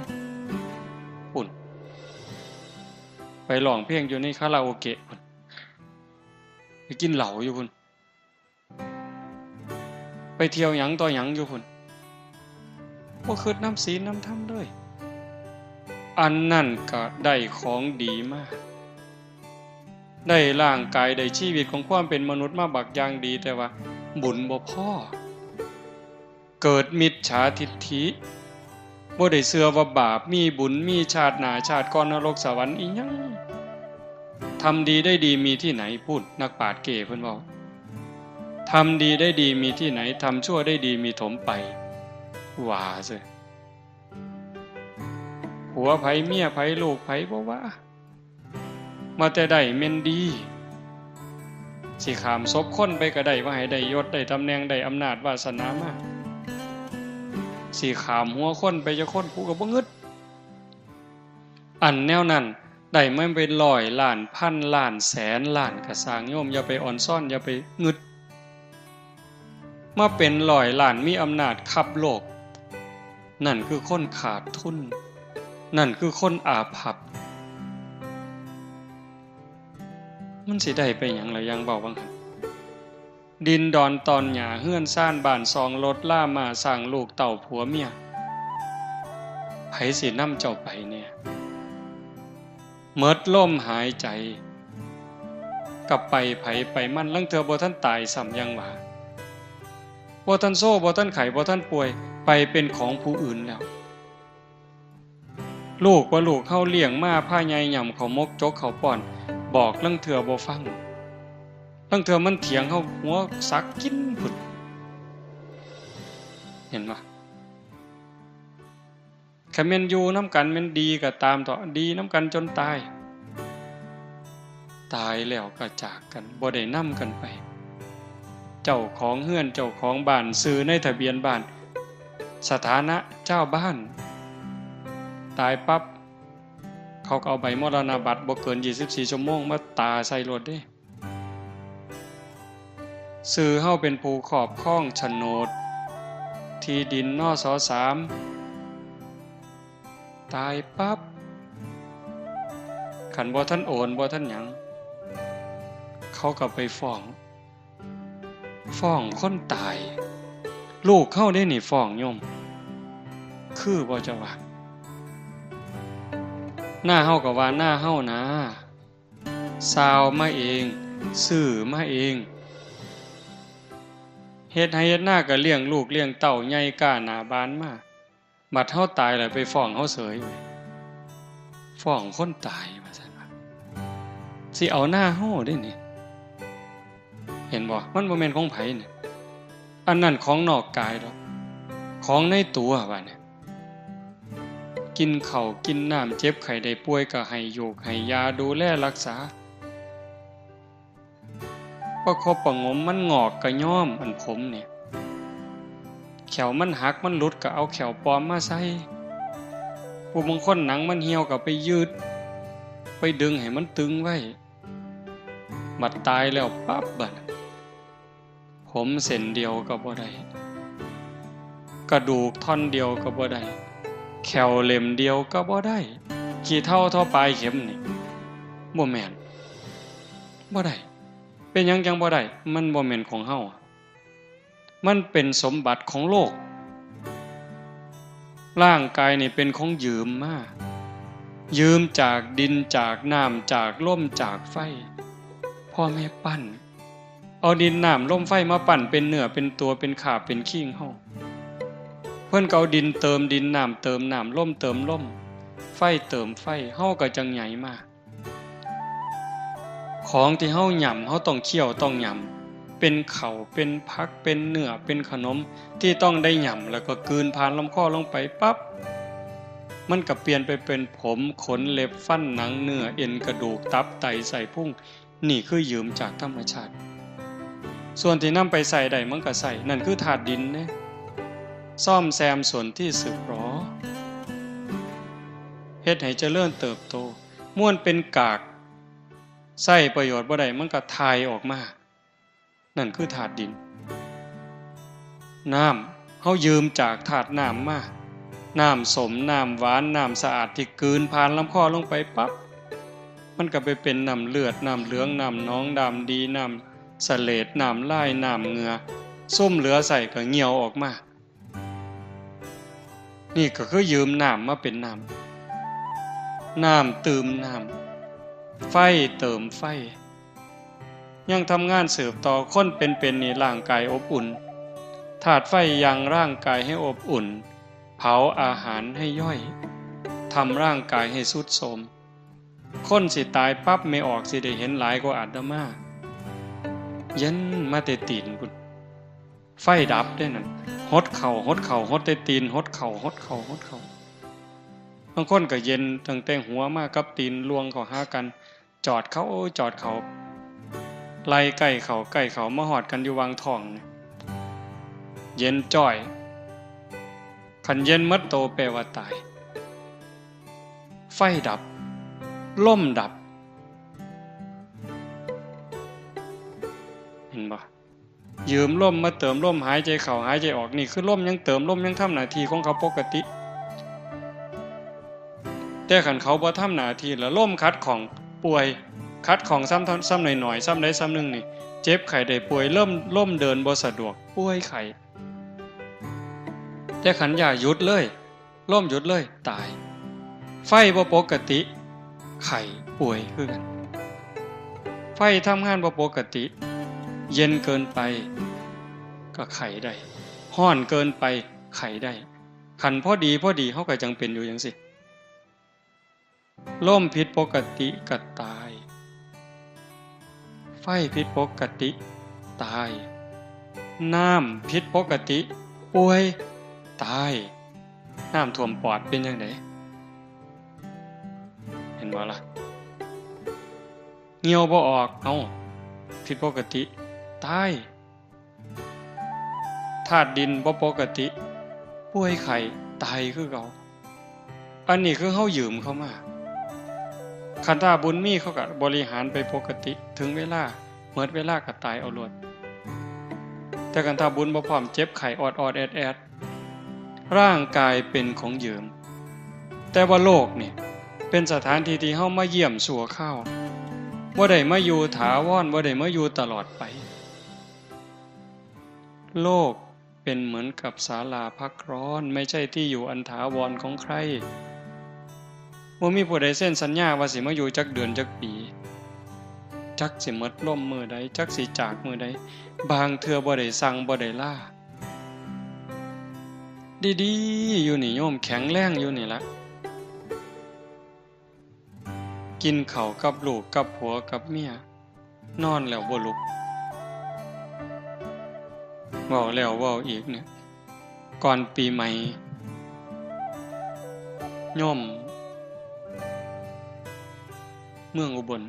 พุ้น ไปร้องเพลงอยู่ในคาราโอเกะพุ้น ไปกินเหล้าอยู่พุ้น ไปเที่ยวหยังต่อหยังอยู่พุ้น บ่คิดนำศีลนำธรรมเลย อันนั้นก็ได้ของดีมา ได้ร่างกาย ได้ชีวิตของความเป็นมนุษย์มาบักอย่างดี แต่ว่าบุญบ่พอ เกิดมิจฉาทิฏฐิ บ่ได้เชื่อว่าบาปมีบุญ มีชาติหน้าชาติก่อน นรกสวรรค์อีหยัง ทำดีได้ดีมีที่ไหน พุ้น นักปราชญ์เก้เพิ่นเว้า ทำดีได้ดีมีที่ไหน ทำชั่วได้ดีมีถมไป ว่าซื่อ ผัวไผเมียไผลูกไผบ่ว่า มาแต่ได้แม่นดี สิข้ามศพคนไปก็ได้ ว่าให้ได้ยศได้ตำแหน่งได้อำนาจวาสนามา สิข้ามหัวคนไปจักคน ผู้ก็บ่งึด อันแนวนั้นได้มาเป็นร้อยล้าน พันล้าน แสนล้านก็ซ่างโยม อย่าไปอ่อนซ้อน อย่าไปงึด มาเป็นร้อยล้าน มีอำนาจคับโลก นั่นคือคนขาดทุน นั่นคือคนอาภัพ มันสิได้ไปหยังล่ะ อย่างเว้าว่าหั่น ดินดอนตอนหญ้า เฮือนซานบ้านช่อง รถราม้าช้าง ลูกเต้าผัวเมีย ไผสินำเจ้าไปแน่ หมดลมหายใจ ก็ไปไผไปมัน ลางเทื่อบ่ทันตายซ้ำ ยังว่า บ่ทันโซ บ่ทันไข้ บ่ทันป่วย ไปเป็นของผู้อื่นแล้ว ลูกว่าลูกเฮาเลี้ยงมา พาใหญ่หย่ำข้าวหมกจกข้าวป้อน บอกลางเทื่อบ่ฟัง ลางเทื่อมันเถียงเฮาหัวสักกินพุ้น เห็นบ่ คันแม่นอยู่นำกันแม่นดีก็ตามเถาะ ดีนำกันจนตาย ตายแล้วก็จากกัน บ่ได้นำกันไป เจ้าของเฮือนเจ้าของบ้าน ชื่อในทะเบียนบ้าน สถานะชาวบ้าน ตายปั๊บ เขาก็เอาใบมรณบัตรบ่เกินยี่สิบสี่ชั่วโมงมาตาใส่โลดเด้ ชื่อเฮาเป็นผู้ครอบครองโฉนดที่ดิน นส.สาม ตายปั๊บ คันบ่ทันโอน บ่ทันหยัง เขาก็ไปฟ้อง ฟ้องคนตาย ลูกเฮาเด้นี่ฟ้องโยม คือบ่เจ้าว่า นาเฮาก็ว่านาเฮานะ ซาวมาเอง ซื้อมาเอง เฮ็ดไร่เฮ็ดนาก็เลี้ยงลูกเลี้ยงเต้าใหญ่ก้าหน้าบานมา บัดเฮาตายแล้วไปฟ้องเฮาเสย ฟ้องคนตายว่าซั่นว่า สิเอานาเฮาเด้นี่ เห็นบ่ มันบ่แม่นของไผนี่ อันนั้นของนอกกายดอก ของในตัวว่าเนี่ย กินข้าวกินน้ำ เจ็บไข้ได้ป่วยก็ให้ยูกให้ยา ดูแลรักษา ประคบประหงม มันงอกก็ย้อม อันผมเนี่ย แข้วมันหักมันหลุดก็เอาแข้วปลอมมาใส่ ผู้บางคนหนังมันเหี่ยวก็ไปยืด ไปดึงให้มันตึงไว้ บัดตายแล้วปั๊บบัด ผมเส้นเดียวก็บ่ได้ กระดูกท่อนเดียวก็บ่ได้ แข้วเล่มเดียวก็บ่ได้ ขี้เถ้าเท่าปลายเข็มนี่ บ่แม่น บ่ได้ เป็นหยังจั่งบ่ได้ มันบ่แม่นของเฮา มันเป็นสมบัติของโลก ร่างกายนี่เป็นของยืมมา ยืมจากดิน จากน้ำ จากลม จากไฟ พ่อแม่ปั้น เอาดินน้ำลมไฟมาปั้นเป็นเนื้อเป็นตัว เป็นขาบเป็นคิงเฮา เพิ่นก็เอาดินเติมดิน น้ำเติมน้ำ ลมเติมลม ไฟเติมไฟ เฮาก็จั่งใหญ่มา ของที่เฮาหย่ำ เฮาต้องเคี้ยวต้องหย่ำ เป็นข้าว เป็นผัก เป็นเนื้อ เป็นขนม ที่ต้องได้หย่ำ แล้วก็กลืนผ่านลำคอลงไปปั๊บ มันก็เปลี่ยนไปเป็นผม ขน เล็บ ฟัน หนัง เนื้อ เอ็น กระดูก ตับ ไต ไส้พุง นี่คือยืมจากธรรมชาติ ส่วนที่นำไปใช้ได้มันก็ใช้ นั่นคือธาตุดินเด้ ซ่อมแซมส่วนที่สึกหรอ เฮ็ดให้เจริญเติบโต ม่วนเป็นกาก ใช้ประโยชน์บ่ได้ มันก็ถ่ายออกมา นั่นคือธาตุดิน น้ำ เฮายืมจากธาตุน้ำมา น้ำส้ม น้ำหวาน น้ำสะอาด ที่กลืนผ่านลำคอลงไปปั๊บ มันก็ไปเป็นน้ำเลือด น้ำเหลือง น้ำหนอง น้ำดี น้ำเสลด น้ำลาย น้ำเหงื่อ ซุมเหลือใช้ก็เหี่ยวออกมา นี่ก็คือยืมน้ำมาเป็นน้ำ น้ำตื่มน้ำ ไฟเติมไฟ ยังทำงานสืบต่อ คนเป็นๆ นี่ร่างกายอบอุ่น ธาตุไฟยังร่างกายให้อบอุ่น เผาอาหารให้ย่อย ทำร่างกายให้ทรุดโทรม คนสิตายปั๊บ แม่ออกสิได้เห็นหลายกว่าอาตมา เย็นมาแต่ตีนพุ้น ไฟดับเด้นั่น หดเข่า หดเข่า หดแต่ตีน หดเข่า หดเข่า หดเข่า บางคนก็เย็นตั้งแต่หัวมากับตีน ล่วงเข้าหากัน จอดเขา โอ้ย จอดเขา ไล่ใกล้เขา ใกล้เขา มาฮอดกันอยู่หว่างท้อง เย็นจ้อย คันเย็นหมดโตแปลว่าตาย ไฟดับ ลมดับ เห็นบ่ ยืมลมมาเติมลม หายใจเข้า หายใจออก นี่คือลมยังเติม ลมยังทำหน้าที่ของเขาปกติ แต่คันเขาบ่ทำหน้าที่ แล้วลมขัดข้อง ป่วย ขัดข้องซ้ำเท่า ซ้ำหน่อยๆ ซ้ำใดซ้ำหนึ่งนี่ เจ็บไข้ได้ป่วย ลม ลมเดินบ่สะดวก ป่วยไข้ แต่คันยาหยุดเลย ลมหยุดเลย ตาย ไฟบ่ปกติ ไข้ ป่วยคือกัน ไฟทำงานบ่ปกติ เย็นเกินไป ก็ไข้ได้ ร้อนเกินไป ไข้ได้ คันพอดีพอดี เฮาก็จั่งเป็นอยู่จั่งซี้ ลมผิดปกติก็ตาย ไฟผิดปกติ ตาย น้ำผิดปกติ ป่วย ตาย น้ำท่วมปอดเป็นจั่งใด เห็นบ่ล่ะ เหี่ยวบ่ออก เอ้า ผิดปกติ ตาย ธาตุดินบ่ปกติ ป่วยไข้ ตายคือเก่า อันนี้คือเฮายืมเขามา คันถ้าบุญมีเขาก็บริหารไปปกติ ถึงเวลา หมดเวลาก็ตายเอาโลด แต่คันถ้าบุญบ่พร้อม เจ็บไข้ออดๆ แอดๆ ร่างกายเป็นของยืม แต่ว่าโลกนี่เป็นสถานที่ที่เฮามาเยี่ยมชั่วคราว บ่ได้มาอยู่ถาวร บ่ได้มาอยู่ตลอดไป โลกเป็นเหมือนกับศาลาพักร้อน ไม่ใช่ที่อยู่อันถาวรของใคร บ่มีผู้ใดเซ็นสัญญาว่าสิมาอยู่จักเดือนจักปี จักสิหมดลมมื้อใด จักสิจากมื้อใด บางเทื่อบ่ได้สั่งบ่ได้ลา ดีๆ อยู่นี่โยม แข็งแรงอยู่นี่ละ กินข้าวกับลูกกับผัวกับเมีย นอนแล้วบ่ลุก เว้าแล้วเว้าอีกเนี่ย ก่อนปีใหม่ โยม เมืองอุบล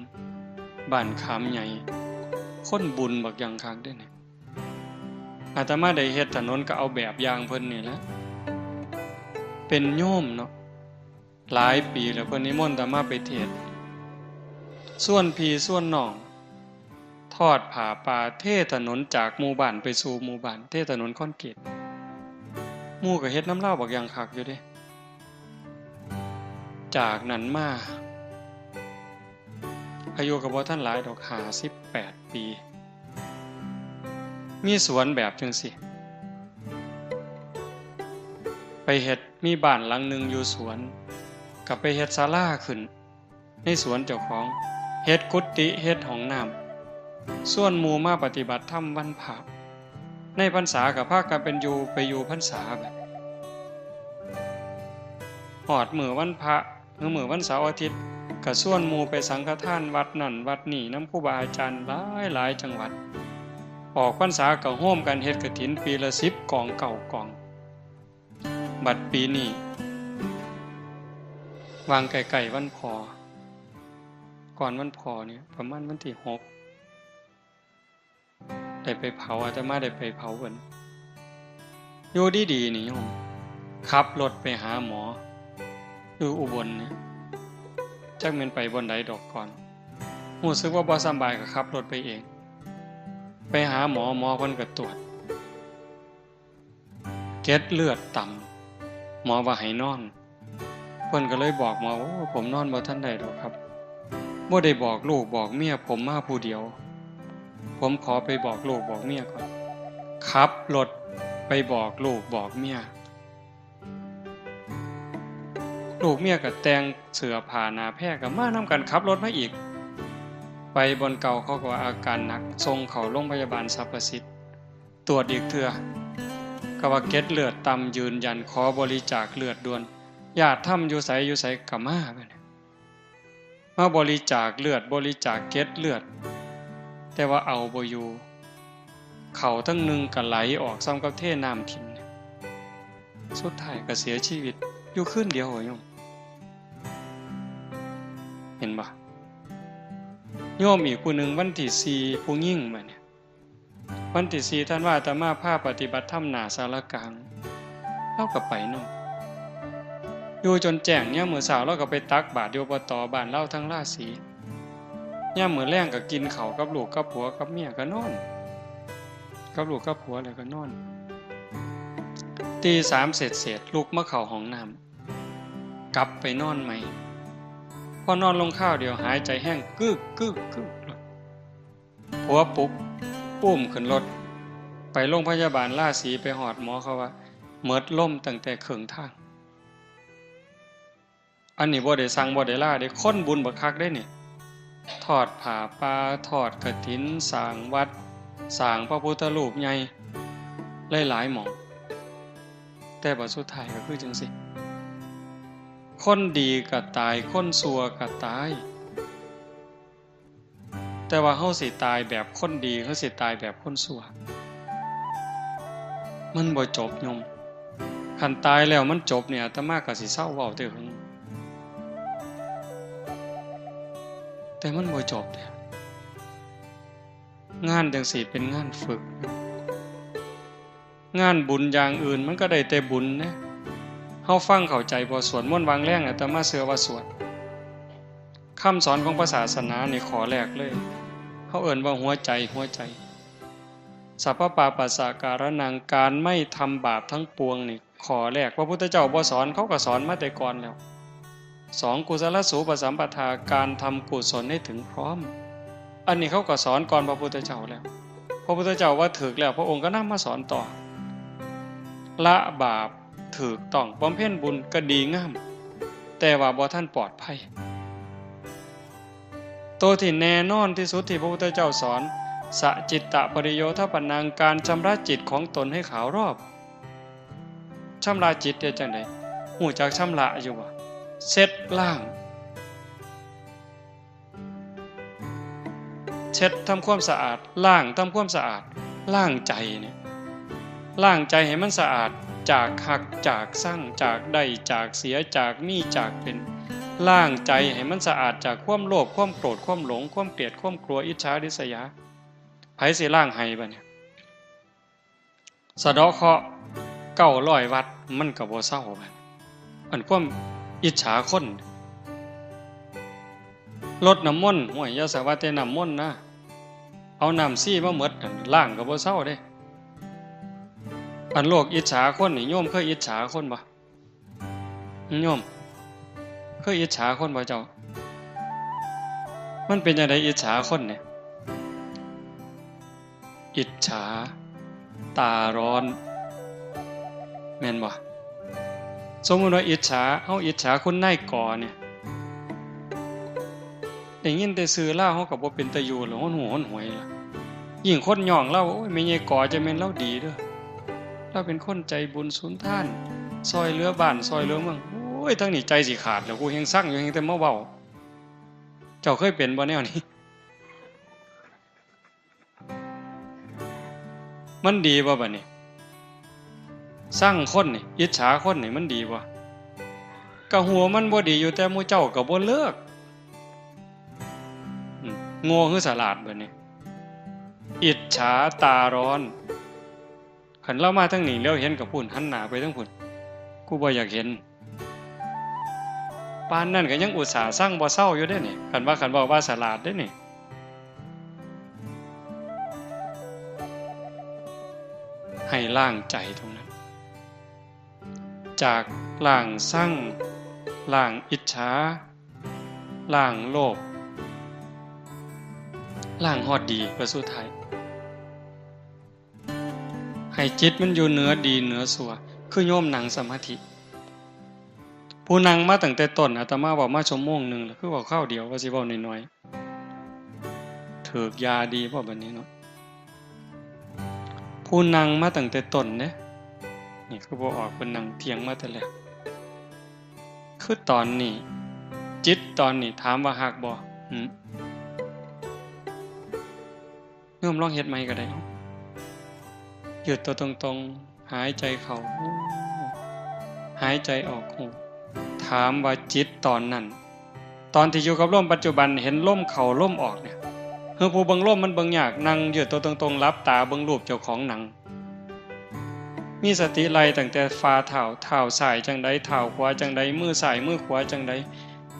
บ้านขามใหญ่ คนบุญบักอย่างคักเด้เนี่ย อาตมาได้เฮ็ดถนนก็เอาแบบอย่างเพิ่นนี่แหละ เป็นโยมเนาะ หลายปีแล้วเพิ่นนิมนต์อาตมาไปเทศน์ ชวนพี่ชวนน้อง ทอดผ้าป่า เทถนนจากหมู่บ้านไปสู่หมู่บ้าน เทถนนคอนกรีต หมู่ก็เฮ็ดนำลาวบักอย่างคักอยู่เด้ จากนั้นมา อายุก็บ่ทันหลายดอก ห้าสิบแปดปี มีสวนแบบจั่งซี้ ไปเฮ็ด มีบ้านหลังหนึ่งอยู่สวน ก็ไปเฮ็ดศาลาขึ้น ในสวนเจ้าของ เฮ็ดกุฏิ เฮ็ดห้องน้ำ ชวนหมู่มาปฏิบัติธรรมวันพระ ในพรรษาก็พากันเป็นอยู่ ไปอยู่พรรษาบัด ฮอดมื้อวันพระ หรือมื้อวันเสาร์อาทิตย์ ก็ชวนหมู่ไปสังฆทานวัดนั่นวัดนี่นำครูบาอาจารย์หลายหลายจังหวัด ออกพรรษาก็ร่วมกันเฮ็ดกฐินปีละสิบกอง เก้ากอง บัดปีนี้ วางใกล้ๆวันพ่อ ก่อนวันพ่อเนี่ย ประมาณวันที่หก ได้ไปเผา อาตมาได้ไปเผาเพิ่น อยู่ดีๆนี่โยม ขับรถไปหาหมอ อยู่อุบลเนี่ย จักแม่นไปบ่อนใดดอกก่อน รู้สึกว่าบ่สำบายก็ขับรถไปเอง ไปหาหมอ หมอเพิ่นก็ตรวจ เกล็ดเลือดต่ำ หมอว่าให้นอน เพิ่นก็เลยบอกหมอ โอ้ ผมนอนบ่ทันได้ดอกครับ บ่ได้บอกลูกบอกเมียผมมาผู้เดียว ผมขอไปบอกลูกบอกเมียก่อน ขับรถไปบอกลูกบอกเมีย ลูกเมียก็แต่งเสื้อผ้าหน้าแพรก็มานำกัน ขับรถมาอีก ไปบ่อนเก่า เขาก็ว่าอาการหนัก ส่งเข้าโรงพยาบาลสรรพสิทธิ์ ตรวจอีกเทื่อ ก็ว่าเกล็ดเลือดต่ำ ยืนยัน ขอบริจาคเลือดด่วน ญาติธรรมอยู่ไสอยู่ไสก็มาบัดนี้ มาบริจาคเลือด บริจาคเกล็ดเลือด แต่ว่าเอาบ่อยู่ เข้าทั้งหนึ่งก็ไหลออก ส่ำกับเทน้ำถิ่ม สุดท้ายก็เสียชีวิตอยู่คืนเดียวอะโยม เห็นบ่ โยมอีกผู้หนึ่งวันที่สี่ ผู้หญิงบัดนี้ วันที่สี่ธันวา อาตมาพาปฏิบัติธรรมหน้าศาลากลาง ลาวก็ไปนำ อยู่จนแจ้ง ยามมื้อเช้าลาวก็ไปตักบาตรอยู่ อบต. บ้านลาวทางราศี ยามมื้อแลงก็กินข้าวกับลูกกับผัวกับเมียก็นอน กับลูกกับผัวแล้วก็นอน ตีสามเศษๆ ลุกมาเข้าห้องน้ำ กลับไปนอนใหม่ พอนอนลงคราวเดียวหายใจแฮง กึกกึกกึก ผัวปลุก อุ้มขึ้นรถ ไปโรงพยาบาลราศี ไปฮอดหมอเขาว่า หมดลมตั้งแต่ครึ่งทาง อันนี้บ่ได้สั่งบ่ได้ลาเด้ คนบุญบักคักเด้นี่ ทอดผ้าป่า ทอดกฐิน สร้างวัด สร้างพระพุทธรูปใหญ่ หลายๆ หม่อง แต่บัดสุดท้ายก็คือจั่งซี้ คนดีก็ตาย คนชั่วก็ตาย แต่ว่าเฮาสิตายแบบคนดี เฮาสิตายแบบคนชั่ว มันบ่จบโยม คันตายแล้วมันจบเนี่ย อาตมาก็สิเซาเว้าแต่หึง แต่มันบ่จบเด้ งานจั่งซี้เป็นงานฝึก งานบุญอย่างอื่นมันก็ได้แต่บุญเด้ เฮาฟังเข้าใจบ่ สวดมนต์วางแลง อาตมาเชื่อว่าสวด คำสอนของพระศาสนานี่ข้อแรกเลย เฮาเอิ้นว่าหัวใจ หัวใจ สัพพะปาปัสสะการะนัง การไม่ทำบาปทั้งปวงนี่ ข้อแรกพระพุทธเจ้าบ่สอน เขาก็สอนมาแต่ก่อนแล้ว สอง กุศลสูปสัมปทา การทำกุศลให้ถึงพร้อม อันนี้เขาก็สอนก่อนพระพุทธเจ้าแล้ว พระพุทธเจ้าว่าถูกแล้ว พระองค์ก็นำมาสอนต่อ ละบาปถูกต้อง บำเพ็ญบุญก็ดีงาม แต่ว่าบ่ทันปลอดภัย โตที่แน่นอนที่สุดที่พระพุทธเจ้าสอน สะจิตตะปริโยทปนัง การชำระจิตของตนให้ขาวรอบ ชำระจิตเฮ็ดจั่งใด ฮู้จักชำระอยู่บ่ เช็ดล้าง เช็ดทำความสะอาด ล้างทำความสะอาด ล้างใจเนี่ย ล้างใจให้มันสะอาด จากฮัก จากซัง จากได้ จากเสีย จากมี จากเป็น ล้างใจให้มันสะอาดจากความโลภ ความโกรธ ความหลง ความเกลียด ความกลัว อิจฉาริษยา ไผสิล้างให้บัดนี้ สะเดาะเคราะห์เก้าร้อยวัด มันก็บ่เซาบัด อันความอิจฉาคน รดน้ำมนต์ โอ้ย อย่าสาว่าแต่น้ำมนต์นะ เอาน้ำชีมาหมดนั่น ล้างก็บ่เซาเด้ อันโลกอิจฉาคนนี่ โยมเคยอิจฉาคนบ่ โยม เคยอิจฉาคนบ่เจ้า มันเป็นจั่งใดอิจฉาคนเนี่ย อิจฉา ตาร้อน แม่นบ่ สมมุติว่าอิจฉา เฮาอิจฉาคุณนายกอเนี่ย ได้ยินแต่ชื่อลาว เฮาก็บ่เป็นตาอยู่แล้ว หนหูหนหวยล่ะ ยิ่งคนย่องลาว โอ้ย แม่ใหญ่กอจะแม่นลาวดีเด้อ ลาวเป็นคนใจบุญสุนทาน ซ่อยเหลือบ้านซ่อยเหลือเมือง โอ้ย ทั้งนี้ใจสิขาดแล้ว กูแฮ่งซังอยู่ แฮ่งแต่มาเว้า เจ้าเคยเป็นบ่แนวนี้ มันดีบ่บัดนี้ ซังคนนี่ อิจฉาคนนี่ มันดีบ่ ก็ฮู้มันบ่ดีอยู่ แต่หมู่เจ้าก็บ่เลิก อืม โง่คือฉลาดบัดนี้ อิจฉาตาร้อน คันลาวมาทางนี้ เหลียวเห็นก็พู้น หันหน้าไปทางพู้น กูบ่อยากเห็น ปานนั้นก็ยังอุตส่าห์ซังบ่เซาอยู่เด้นี่ คันว่า คันเว้าว่าฉลาดเด้นี่ ล้างใจตรงนั้น จากล้างซัง ล้างอิจฉา ล้างโลภ ล้างฮอดดี ประสุดท้าย ให้จิตมันอยู่เหนือดีเหนือชั่ว คือโยมนั่งสมาธิ ผู้นั่งมาตั้งแต่ต้น อาตมาเว้ามาชั่วโมงหนึ่งแล้ว คือเว้าคราวเดียว ว่าสิเว้าน้อยๆ ถืกยาดีบ่บัดนี้เนาะ ผู้นั่งมาตั้งแต่ต้นเด้ นี่คือบ่ออก เพิ่นนั่งเถียงมาแต่แรก คือตอนนี้ จิตตอนนี้ ถามว่าฮักบ่ หึ โยมลองเฮ็ดใหม่ก็ได้ ยืดตัวตรงๆ หายใจเข้า หายใจออก ถามว่าจิตตอนนั้น ตอนที่อยู่กับลมปัจจุบัน เห็นลมเข้าลมออกเนี่ย คือผู้เบิ่งลมมันเบิ่งยาก นั่งยืดตัวตรงๆ หลับตาเบิ่งรูปเจ้าของนั่ง มีสติไล่ตั้งแต่ฝ่าเท้า เท้าซ้ายจั่งใด เท้าขวาจั่งใด มือซ้ายมือขวาจั่งใด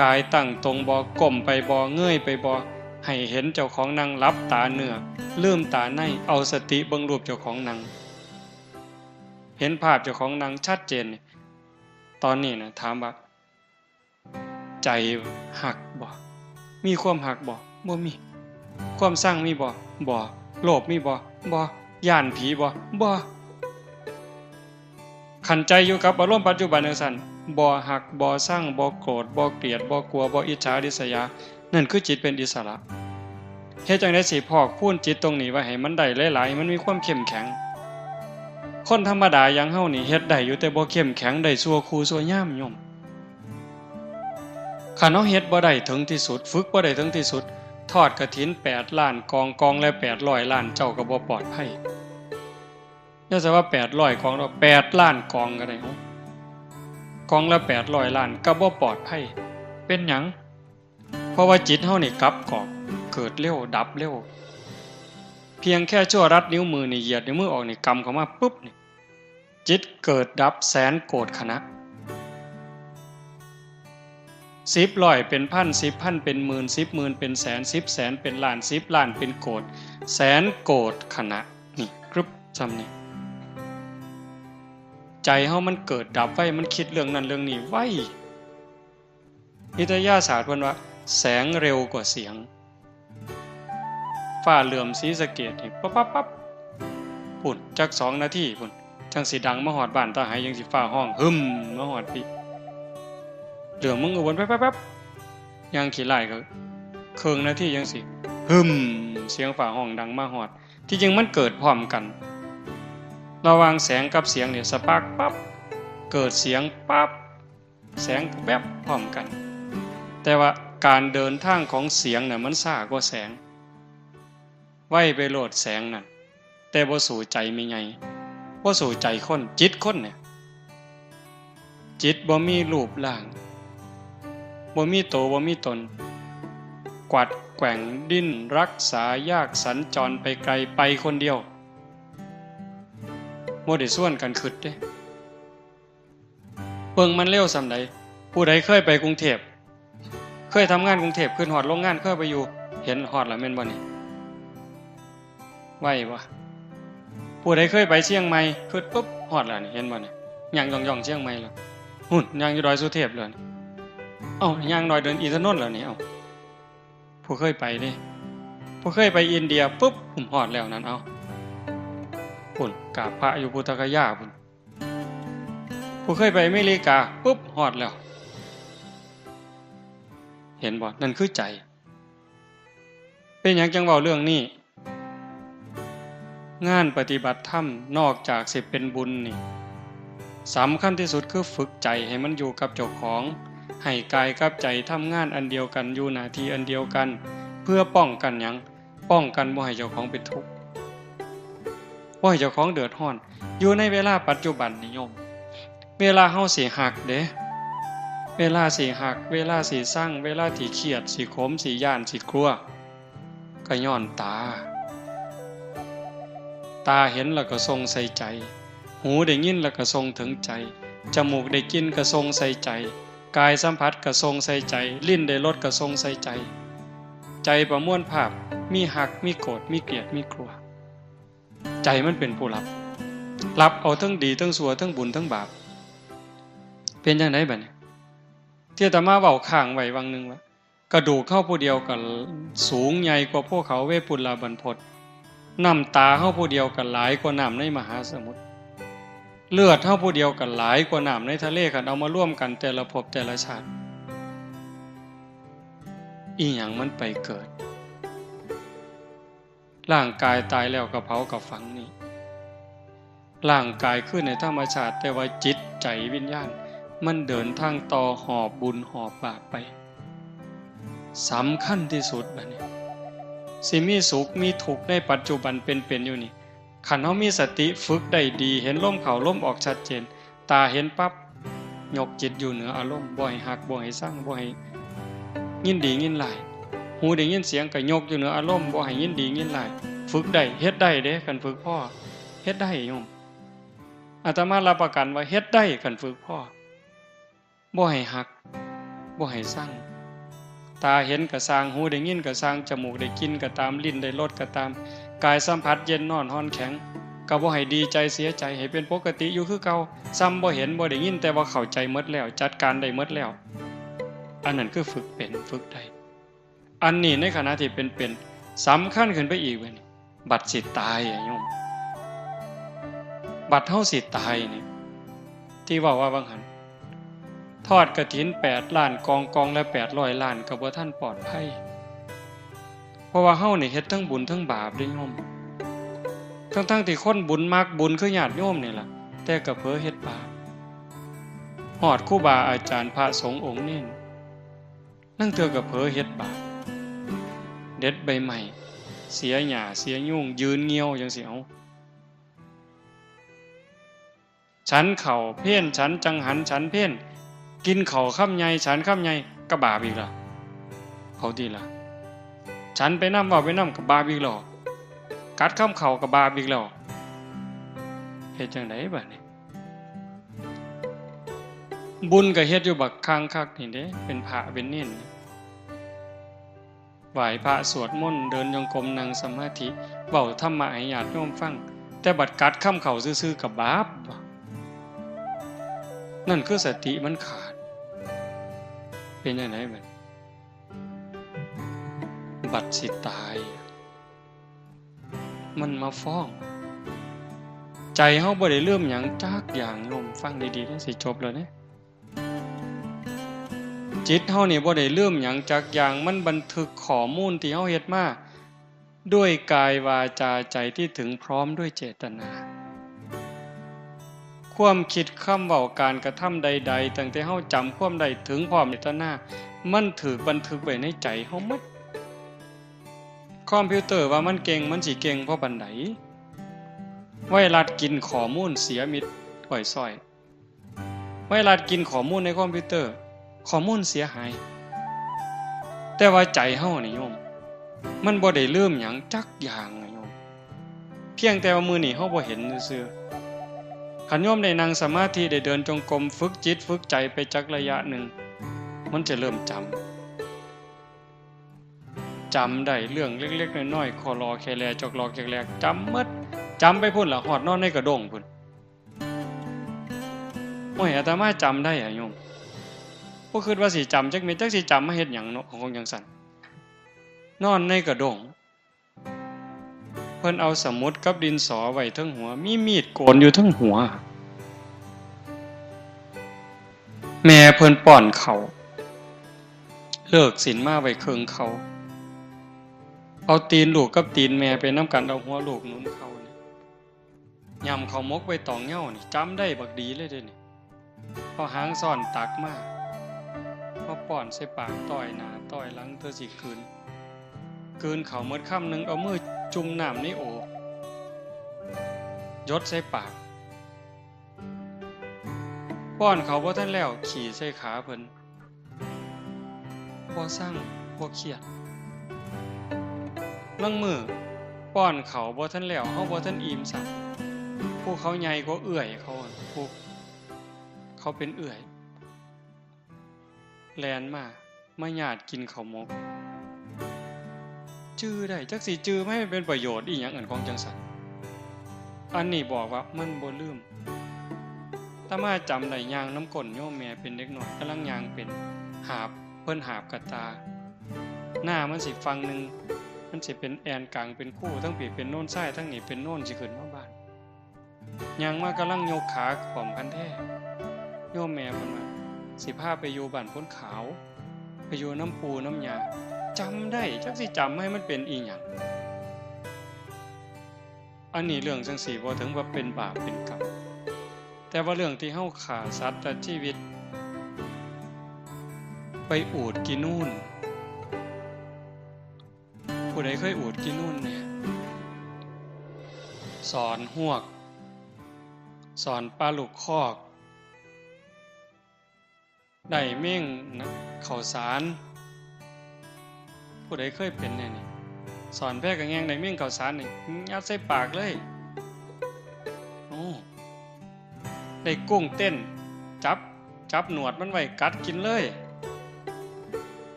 กายตั้งตรงบ่ ก้มไปบ่ เงยไปบ่ ให้เห็นเจ้าของนั่ง หลับตาเนื้อ ลืมตาใน เอาสติเบิ่งรูปเจ้าของนั่ง เห็นภาพเจ้าของนั่งชัดเจนนี่ ตอนนี้นะ ถามว่า ใจฮักบ่ มีความฮักบ่ บ่มี ความซังมีบ่ บ่ โลภมีบ่ บ่ ย้านผีบ่ บ่ คันใจอยู่กับอารมณ์ปัจจุบันจั่งซั้น บ่ฮัก บ่ซัง บ่โกรธ บ่เกลียด บ่กลัว บ่อิจฉาริษยา นั่นคือจิตเป็นอิสระ เฮ็ดจั่งใดสิพอกพูนจิตตรงนี้ไว้ให้มันได้หลายๆ ให้มันมีความเข้มแข็ง คนธรรมดาอย่างเฮานี่เฮ็ดได้อยู่ แต่บ่เข้มแข็ง ได้ชั่วครู่ชั่วยามโยม คันเฮาเฮ็ดบ่ได้ถึงที่สุด ฝึกบ่ได้ถึงที่สุด ทอดกฐินแปดล้านกอง กองละแปดร้อยล้าน เจ้าก็บ่ปลอดภัย อย่าแต่ว่าแปดร้อยกองดอก แปดล้านกองก็ได้ เอ้า กองละแปดร้อยล้าน ก็บ่ปลอดภัย เป็นหยัง เพราะว่าจิตเฮานี่กลับกรอก เกิดเร็ว ดับเร็ว เพียงแค่ชั่วรัดนิ้วมือนี่ เหยียดนิ้วมือออกนี่ กำเข้ามาปุ๊บนี่ จิตเกิดดับแสนโกฏขณะ สิบร้อยเป็นพัน สิบพันเป็นหมื่น สิบหมื่นเป็นแสน สิบแสนเป็นล้าน สิบล้านเป็นโกฏ แสนโกฏขณะ นี่ กรึบ ซ่ำนี่ ใจเฮามันเกิดดับไว มันคิดเรื่องนั้นเรื่องนี้ไว วิทยาศาสตร์เพิ่นว่า แสงเร็วกว่าเสียง ฟ้าเหลื่อมศรีสะเกษนี่ ปั๊บปั๊บปั๊บ พุ้น จักสองนาทีพุ้น จั่งสิดังมาฮอดบ้านตาไห จั่งสิฟ้าฮ้องหึมมาฮอดพี้ เหลื่อมเมืองอุบล ปั๊บปั๊บปั๊บ ย่างขี้ไล่ก็ เคิ่งนาทีจั่งสิ หึม เสียงฟ้าฮ้องดังมาฮอด ที่จริงมันเกิดพร้อมกัน ระหว่างแสงกับเสียงเนี่ย สปาร์กปั๊บ เกิดเสียงปั๊บ แสงแวบพร้อมกัน แต่ว่าการเดินทางของเสียงน่ะมันช้ากว่าแสง ไวไปโลดแสงนั่น แต่บ่สู้ใจแม่ใหญ่ บ่สู้ใจคน จิตคนเนี่ย จิตบ่มีรูปร่าง บ่มีโต บ่มีตน กวัดแกว่งดิ้นรักษายาก สัญจรไปไกล ไปคนเดียว บ่ได้ชวนกันคิดเด้ เบิ่งมันเร็วส่ำใด ผู้ใดเคยไปกรุงเทพฯ เคยทำงานกรุงเทพฯ ขึ้นฮอดโรงงาน เคยไปอยู่ เห็นฮอดแล้วแม่นบ่นี่ ไวบ่ ผู้ใดเคยไปเชียงใหม่ คิดปุ๊บ ฮอดแล้วนี่ เห็นบ่นี่ ย่างย่องๆ เชียงใหม่แล้ว หุ่น ย่างอยู่ดอยสุเทพฯ แล้วนี่ เอ้า ย่างดอยดอยอินทนนท์แล้วนี่ เอ้า ผู้เคยไปเด้ ผู้เคยไปอินเดียปุ๊บ ฮอดแล้วนั่น เอ้า พุ้น กราบพระอยู่พุทธคยาพุ้น ผู้เคยไปอเมริกาปุ๊บ ฮอดแล้ว เห็นบ่ นั่นคือใจ เป็นหยังจั่งเว้าเรื่องนี้ งานปฏิบัติธรรมนอกจากสิเป็นบุญนี่ สำคัญที่สุดคือฝึกใจให้มันอยู่กับเจ้าของ ให้กายกับใจทำงานอันเดียวกัน อยู่หน้าที่อันเดียวกัน เพื่อป้องกันหยัง ป้องกันบ่ให้เจ้าของเป็นทุกข์ บ่ให้เจ้าของเดือดร้อน อยู่ในเวลาปัจจุบันนี่โยม เวลาเฮาสิฮักเด้ เวลาสิฮัก เวลาสิซัง เวลาสิเครียด สิขม สิย้าน สิกลัว ก็ย้อนตา ตาเห็นแล้วก็ส่งใส่ใจ หูได้ยินแล้วก็ส่งถึงใจ จมูกได้กลิ่นก็ส่งใส่ใจ กายสัมผัสก็ส่งใส่ใจ ลิ้นได้รสก็ส่งใส่ใจ ใจประมวลภาพ มีฮัก มีโกรธ มีเกลียด มีกลัว ใจมันเป็นผู้รับ รับเอาทั้งดีทั้งชั่ว ทั้งบุญทั้งบาป เป็นจั่งใดบัดนี้ ที่อาตมาเว้าค้างไว้วังหนึ่งว่า กระดูกเฮาผู้เดียวก็สูงใหญ่กว่าภูเขาเวปุลลาบันพต น้ำตาเฮาผู้เดียวก็หลายกว่าน้ำในมหาสมุทร เลือดเฮาผู้เดียวก็หลายกว่าน้ำในทะเล คันเอามารวมกันแต่ละภพแต่ละชาติ อีหยังมันไปเกิด ร่างกายตายแล้วก็เผาก็ฝังนี่ ร่างกายคืนในธรรมชาติ แต่ว่าจิตใจวิญญาณ มันเดินทางต่อหอบบุญหอบบาปไป สำคัญที่สุดบัดนี้ สิมีสุขมีทุกข์ในปัจจุบันเป็นๆอยู่นี่ คันเฮามีสติฝึกได้ดี เห็นลมเข้าลมออกชัดเจน ตาเห็นปั๊บ ยกจิตอยู่เหนืออารมณ์ บ่ให้ฮัก บ่ให้ซัง บ่ให้ยินดียินร้าย หูได้ยินเสียงก็ยกอยู่เหนืออารมณ์ บ่ให้ยินดียินร้าย ฝึกได้ เฮ็ดได้เด้ คันฝึกพอ เฮ็ดได้โยม อาตมารับประกันว่าเฮ็ดได้ คันฝึกพอ บ่ให้ฮัก บ่ให้ซัง ตาเห็นก็ซ่าง หูได้ยินก็ซ่าง จมูกได้กลิ่นก็ตาม ลิ้นได้รสก็ตาม กายสัมผัสเย็นร้อนอ่อนแข็ง ก็บ่ให้ดีใจเสียใจ ให้เป็นปกติอยู่คือเก่า ส่ำบ่เห็นบ่ได้ยิน แต่ว่าเข้าใจหมดแล้ว จัดการได้หมดแล้ว อันนั้นคือฝึกเป็น ฝึกได้ อันนี้ในขณะที่เป็นๆ สำคัญขึ้นไปอีกเว้ยนี่ บัดสิตายอะโยม บัดเฮาสิตายนี่ ที่เว้าว่าบางหัน ทอดกฐินแปดล้านกอง กองละแปดร้อยล้าน ก็บ่ทันปลอดภัย เพราะว่าเฮานี่เฮ็ดทั้งบุญทั้งบาปเด้โยม ทั้งๆที่คนบุญมักบุญคือญาติโยมนี่ล่ะ แต่ก็เผลอเฮ็ดบาป ฮอดครูบาอาจารย์พระสงฆ์องค์เณร ลางเทื่อก็เผลอเฮ็ดบาป เด็ดใบไม้ เสียหญ้า เสียยุง ยืนเงี่ยวจั่งซี้ เอ้า ฉันข้าวเพล ฉันจังหัน ฉันเพล กินข้าวคำใหญ่ ฉันคำใหญ่ ก็บาปอีกล่ะ เอาติล่ะ ฉันไปนำ เว้าไปนำ ก็บาปอีกแล้ว กัดคำข้าวก็บาปอีกแล้ว เฮ็ดจั่งใดบัดนี้ บุญก็เฮ็ดอยู่บักคังคักนี่เด้ เป็นพระเป็นเณร ไหว้พระสวดมนต์ เดินจงกรม นั่งสมาธิ เว้าธรรมะให้ญาติโยมฟัง แต่บัดกัดคำข้าวซื่อๆ ก็บาป นั่นคือสติมันขาด เป็นจั่งใดบัด บัดสิตาย มันมาฟ้อง ใจเฮาบ่ได้ลืมหยังจักอย่างโยม ฟังดีๆ เด้อ สิจบแล้วเด้ จิตเฮานี่บ่ได้ลืมหยังจักอย่าง มันบันทึกข้อมูลที่เฮาเฮ็ดมา ด้วยกายวาจาใจที่ถึงพร้อมด้วยเจตนา ความคิด คำเว้า การกระทำใดๆ ตั้งแต่เฮาจำความได้ถึงพร้อมเจตนา มันถูกบันทึกไว้ในใจเฮาหมด คอมพิวเตอร์ว่ามันเก่ง มันสิเก่งพอปานใด ไวรัสกินข้อมูลเสียมิดอ้อยซ้อย ไวรัสกินข้อมูลในคอมพิวเตอร์ ข้อมูลเสียหาย แต่ว่าใจเฮานี่โยม มันบ่ได้ลืมหยังจักอย่างนะโยม เพียงแต่ว่ามื้อนี้เฮาบ่เห็นซื่อๆ คันโยมได้นั่งสมาธิ ได้เดินจงกรม ฝึกจิตฝึกใจไปจักระยะหนึ่ง มันจะเริ่มจำ จำได้เรื่องเล็กๆ น้อยๆ คอลอแคแล จอกลอแคแล จำหมด จำไปพุ้นล่ะ ฮอดนอนในกระด้งพุ้น โอ้ย อาตมาจำได้อะโยม บ่คิดว่าสิจำจักเม็ด จักสิจำมาเฮ็ดหยังเนาะ ของจั่งซั้น นอนในกระด้ง เพิ่นเอาสมุดกับดินสอไว้เทิงหัว มีมีดโกนอยู่เทิงหัว แม่เพิ่นป้อนข้าว เลิกศีลมาไว้เคิ่งข้าว เอาตีนลูกกับตีนแม่ไปนำกัน เอาหัวลูกหนุนข้าวนี่ ย่ำข้าวหมกไว้ตองเหย้านี่ จำได้บักดีเลยเด้นี่ เอาหางซ้อนตักมา มาป้อนใส่ปาก ต้อยหน้าต้อยหลัง เทื่อสิกลืน กลืนข้าวหมดคำหนึ่ง เอามือจุ่มน้ำในโอ่ง หยดใส่ปาก ป้อนข้าวบ่ทันแล้ว ขี้ใส่ขาเพิ่น บ่ซัง บ่เครียด ลางมื้อป้อนข้าวบ่ทันแล้ว เฮาบ่ทันอิ่มซ้ำ ผู้เขาใหญ่กว่าเอื้อยเขา ผู้เขาเป็นเอื้อย แล่นมา มาญาติกินข้าวหมก จื่อได้ จักสิจื่อมาให้เป็นประโยชน์อีหยัง อันของจั่งซั้น อันนี้บอกว่ามันบ่ลืม อาตมาจำได้ ย่างนำก้นโยมแม่เป็นเด็กน้อย กำลังย่างเป็น หาบ เพิ่นหาบกะตา หน้ามันสิฝั่งหนึ่ง มันสิเป็นแอ่นกลางเป็นคู ทั้งพี้เป็นโนนทราย ทั้งนี้เป็นโนนสิขึ้นมาบ้าน ย่างมากำลังยกขาขวมคันแท้ โยมแม่เพิ่นว่า สิพาไปอยู่บ้านโพนขาว ไปอยู่นำปู่นำย่า จำได้ จักสิจำให้มันเป็นอีหยัง อันนี้เรื่องจั่งซี้บ่ถึงว่าเป็นบาปเป็นกรรม แต่ว่าเรื่องที่เฮาฆ่าสัตว์ตัดชีวิต ไปอูดขี้นูน ผู้ใดเคยอูดขี้นูนแหน่ สอนฮวก สอนปลาลูกคอก ได้เม่งนะ ข้าวสาร ผู้ใดเคยเป็นแหน่นี่ สอนแพกะแงงได้เม่งข้าวสารนี่ ยัดใส่ปากเลย โอ้ ได้กุ้งเต้น จับ จับหนวดมันไว้กัดกินเลย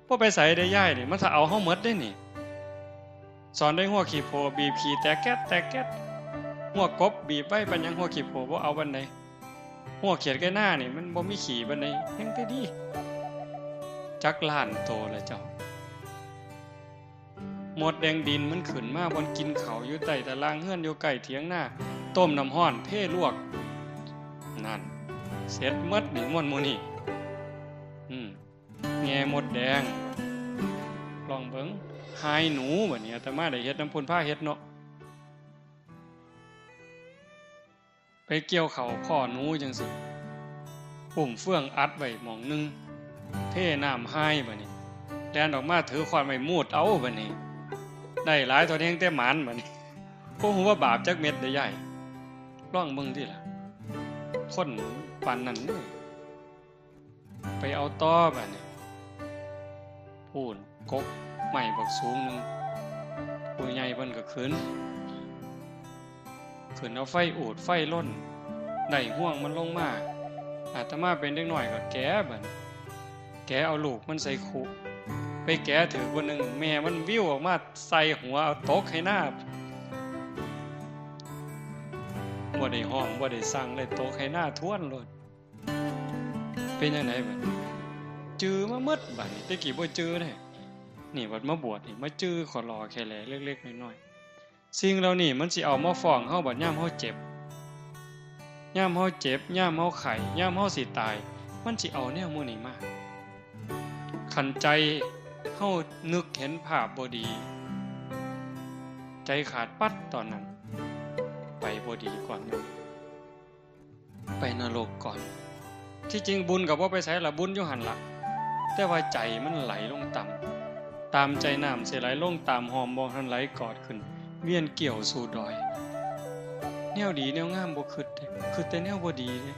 บ่ไปไสเด้ยายนี่ มันถ้าเอาเฮาหมดเด้นี่ สอนได้ฮวกขี้โพ บีบขี้แตกแก๊ดแตกแก๊ด ฮวกกบบีบไว้ปานหยัง ฮวกขี้โพบ่เอาปานใด ฮวกเขียดไก่นานี่มันบ่มีขี้ปานใด แฮงแต่ดี จักล้านโตแล้วเจ้า มดแดงดินมันขึ้นมาบ่อนกินข้าวอยู่ใต้ตารางเฮือน อยู่ใกล้เถียงนา ต้มน้ำร้อนเทลวก นั่น เสร็จหมดนี่ม่วนหมู่นี่ อืม แง่มดแดง ลองเบิ่ง ฮายหนู บัดนี้อาตมาได้เฮ็ดนำ เพิ่นพาเฮ็ดเนาะ ไปเกี่ยวข้าวพ้อหนูจั่งซี้ อุ้มเฟืองอัดไว้หม่องหนึ่ง เทน้ำฮายบัดนี้ แล่นออกมาถือค้อนไว้มูดเอาบัดนี้ ได้หลายเท่าใดแฮ่งแต่หมานบัดนี้ บ่ฮู้ว่าบาปจักเม็ดเด้ยาย ลองเบิ่งติล่ะ คนปานนั้นเด้ ไปเอาต่อบัดนี้ พู้น กกไม้บักสูงหนึ่ง ผู้ใหญ่เพิ่นก็ขึ้น ขึ้นเอาไฟอูดไฟลน ได้ฮวงมันลงมา อาตมาเป็นเด็กน้อยก็แกะบัดนี้ แกะเอาลูกมันใส่คุ ไปแกะถืกผู้หนึ่ง แม่มันวิวออกมาใส่หัว เอาตกให้หน้า บ่ได้ฮ้อง บ่ได้สั่งเลย ตกให้หน้าท้วนโลด เป็นจั่งใดบัดนี้ จือมาหมดบัดนี้ แต่กี้บ่จือเด้ นี่บัดมาบวชนี่ มาจือขอหล่อแค่แลเล็กๆน้อยๆ สิ่งเหล่านี้มันสิเอามาฟ้องเฮาบัดยามเฮาเจ็บ ยามเฮาเจ็บ ยามเฮาไข้ ยามเฮาสิตาย มันสิเอาแนวหมู่นี้มา คันใจเฮานึกเห็นภาพบ่ดี ใจขาดปั๊ดตอนนั้น ไปบ่ดีก่อนหมู่ ไปนรกก่อน ที่จริงบุญก็บ่ไปไสล่ะ บุญอยู่หั่นล่ะ แต่ว่าใจมันไหลลงต่ำ ตามใจน้ำสิไหลลงตามห้อมบ่หันไหลกอดขึ้น เวียนเกี่ยวสู่ดอย แนวดีแนวงามบ่คิดเด้ คิดแต่แนวบ่ดีเด้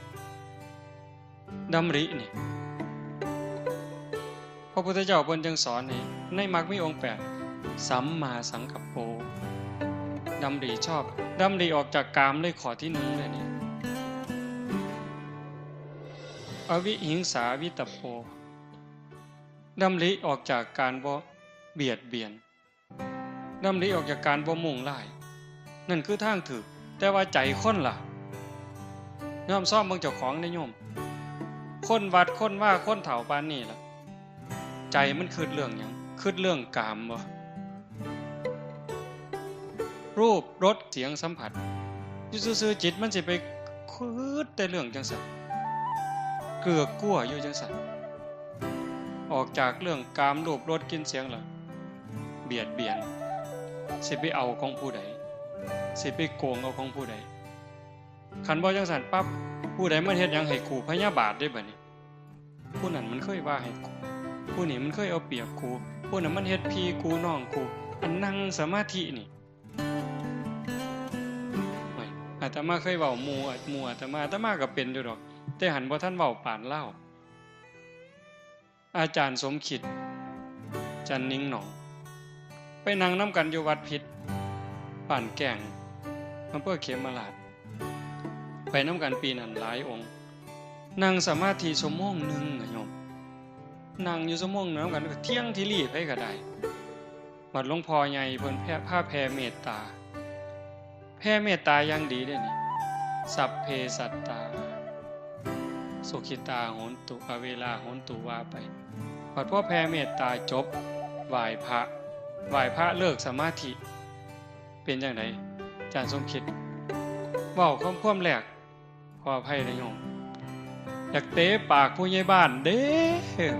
ดำรินี่ พระพุทธเจ้าเพิ่นจึงสอนนี่ ในมรรคมีองค์แปด สัมมาสังกัปโป ดำริชอบ ดำริออกจากกามเลย ข้อที่หนึ่งเลยนี่ อวิหิงสาวิตตปโป ดำริออกจากการบ่เบียดเบียน ดำริออกจากการบ่มุ่งร้าย นั่นคือทางถูก แต่ว่าใจคนล่ะ ยอมซ่อมเบิ่งเจ้าของเด้โยม คนวัดคนวาคนเฒ่าปานนี้ล่ะ ใจมันคิดเรื่องหยัง คิดเรื่องกามบ่ รูปรสเสียงสัมผัส อยู่ซื่อๆจิตมันสิไปคิดแต่เรื่องจั่งซั้น เกือกกลัวอยู่จั่งซั้น ออกจากเรื่องกามรูปรสกลิ่นเสียงล่ะ เบียดเบียน สิไปเอาของผู้ใด สิไปโกงเอาของผู้ใด คันบ่จั่งซั้นปั๊บ ผู้ใดมันเฮ็ดหยังให้กู พยาบาทเด้บัดนี้ ผู้นั้นมันเคยว่าให้กู ผู้นี้มันเคยเอาเปรียบกู ผู้นั้นมันเฮ็ดพี่กูน้องกู อันนั่งสมาธินี่ โอ้ย อาตมาเคยเว้าหมู่ หมู่อาตมา อาตมาก็เป็นอยู่ดอก แต่หั้นบ่ทันเว้าปานลาว อาจารย์สมคิด จันทน์นิงหนอง ไปนั่งนำกันอยู่วัดพิษ บ้านแก้ง อำเภอเขมราฐ ไปนำกันปีนั้นหลายองค์ นั่งสมาธิชั่วโมงหนึ่งน่ะโยม นั่งอยู่ชั่วโมงหนึ่งนำกัน เที่ยงทีหลีไผก็ได้ บัดหลวงพ่อใหญ่เพิ่นแผ่ พาแผ่เมตตา แผ่เมตตาอย่างดีเด้นี่ สัพเพสัตตา สุขิตาโหนตุ อเวราโหนตุ ว่าไป บัดพอแผ่เมตตาจบ ไหว้พระ ไหว้พระเลิกสมาธิ เป็นจั่งใด อาจารย์สมคิด เว้าความ ความแรก ขออภัยนะโยม อยากเตะปากผู้ใหญ่บ้านเด้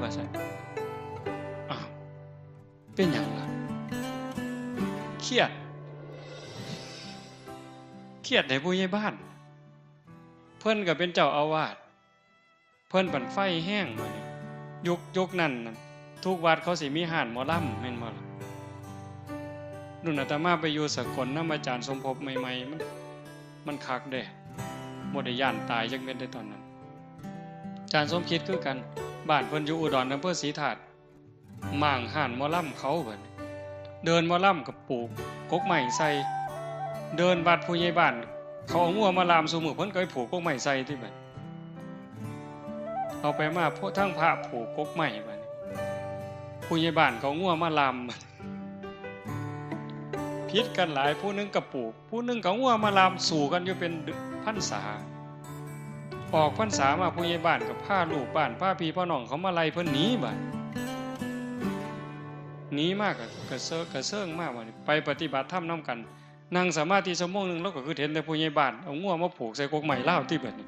ว่าซั่น อ้าว เป็นหยังล่ะ เครียด เครียดให้ผู้ใหญ่บ้าน เพิ่นก็เป็นเจ้าอาวาส เพิ่นบั้งไฟแฮงบัดนี้ ยุค ยุคนั้นน่ะ ทุกวัดเขาสิมีฮ้านหมอลำแม่นบ่ล่ะ รุ่นอาตมาไปอยู่สกลนำอาจารย์สมภพใหม่ๆ มัน มันคักเด้ บ่ได้ย้านตายจักเม็ดเด้ตอนนั้น อาจารย์สมคิดคือกัน บ้านเพิ่นอยู่อุดร อำเภอศรีธาตุ ม้างฮ้านหมอลำเขาบัดนี้ เดินหมอลำก็ผูกกกไม้ใส่ เดินวัดผู้ใหญ่บ้าน เขาเอางัวมาล่ามซุมื้อ เพิ่นก็ไปผูกกกไม้ใส่ติบัด เอาไปมา พวกทั้งพระผูกกกไม้บัดนี้ ผู้ใหญ่บ้านก็เอางัวมาล่ามบัดนี้ ผิดกันหลาย ผู้หนึ่งก็ผูก ผู้หนึ่งก็เอางัวมาล่าม สู้กันอยู่เป็นพรรษา ออกพรรษามาผู้ใหญ่บ้านก็พาลูกบ้าน พาพี่พาน้องเขามาไล่เพิ่นหนีบัด หนีมาก็กระเซิง กระเซิงมาบัดนี้ ไปปฏิบัติธรรมนำกัน นั่งสมาธิชั่วโมงหนึ่ง ลาวก็คือเห็นแต่ผู้ใหญ่บ้านเอางัวมาผูกใส่กกไม้ลาวติบัดนี้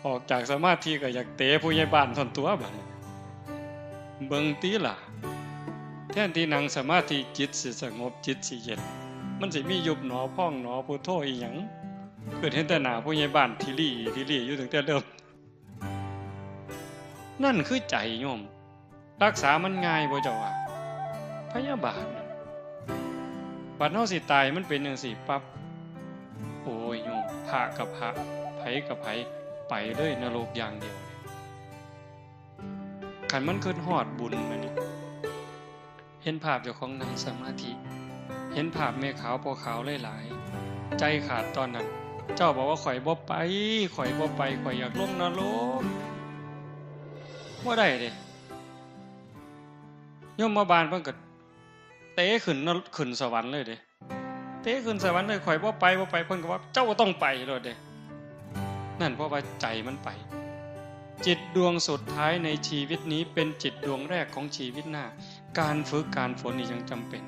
ออกจากสมาธิก็อยากเตะผู้ใหญ่บ้านท่อนตัวบัดนี้ เบิ่งติล่ะ แทนที่นั่งสมาธิจิตสิสงบจิตสิเย็น มันสิมียุบหนอพองหนอพุทโธอีหยัง คือเห็นแต่หน้าผู้ใหญ่บ้านที่ลี่ที่ลี่อยู่ตั้งแต่เดิม นั่นคือใจโยม รักษามันง่ายบ่เจ้าว่า พยาบาทน่ะ บัดเฮาสิตายมันเป็นจั่งซี้ปั๊บ โอ้ยโยม พระกับพระ ไผกับไผ ไปเลยนรกอย่างเดียว คันมันคิดฮอดบุญมานี่ เห็นภาพเจ้าของนั่งสมาธิ เห็นภาพแม่ขาวพ่อขาวหลายๆ ใจขาดตอนนั้น เจ้าบอกว่า "ข้อยบ่ไป ข้อยบ่ไป ข้อยอยากลงนรก" บ่ได้เด้ ยมบาลเพิ่นก็เตะขึ้นนร- ขึ้นสวรรค์เลยเด้ เตะขึ้นสวรรค์เลย "ข้อยบ่ไป บ่ไป" เพิ่นก็ว่า "เจ้าต้องไป" โลดเด้ นั่นเพราะว่าใจมันไป จิตดวงสุดท้ายในชีวิตนี้เป็นจิตดวงแรกของชีวิตหน้า การฝึกการฝนนี่ยังจำเป็น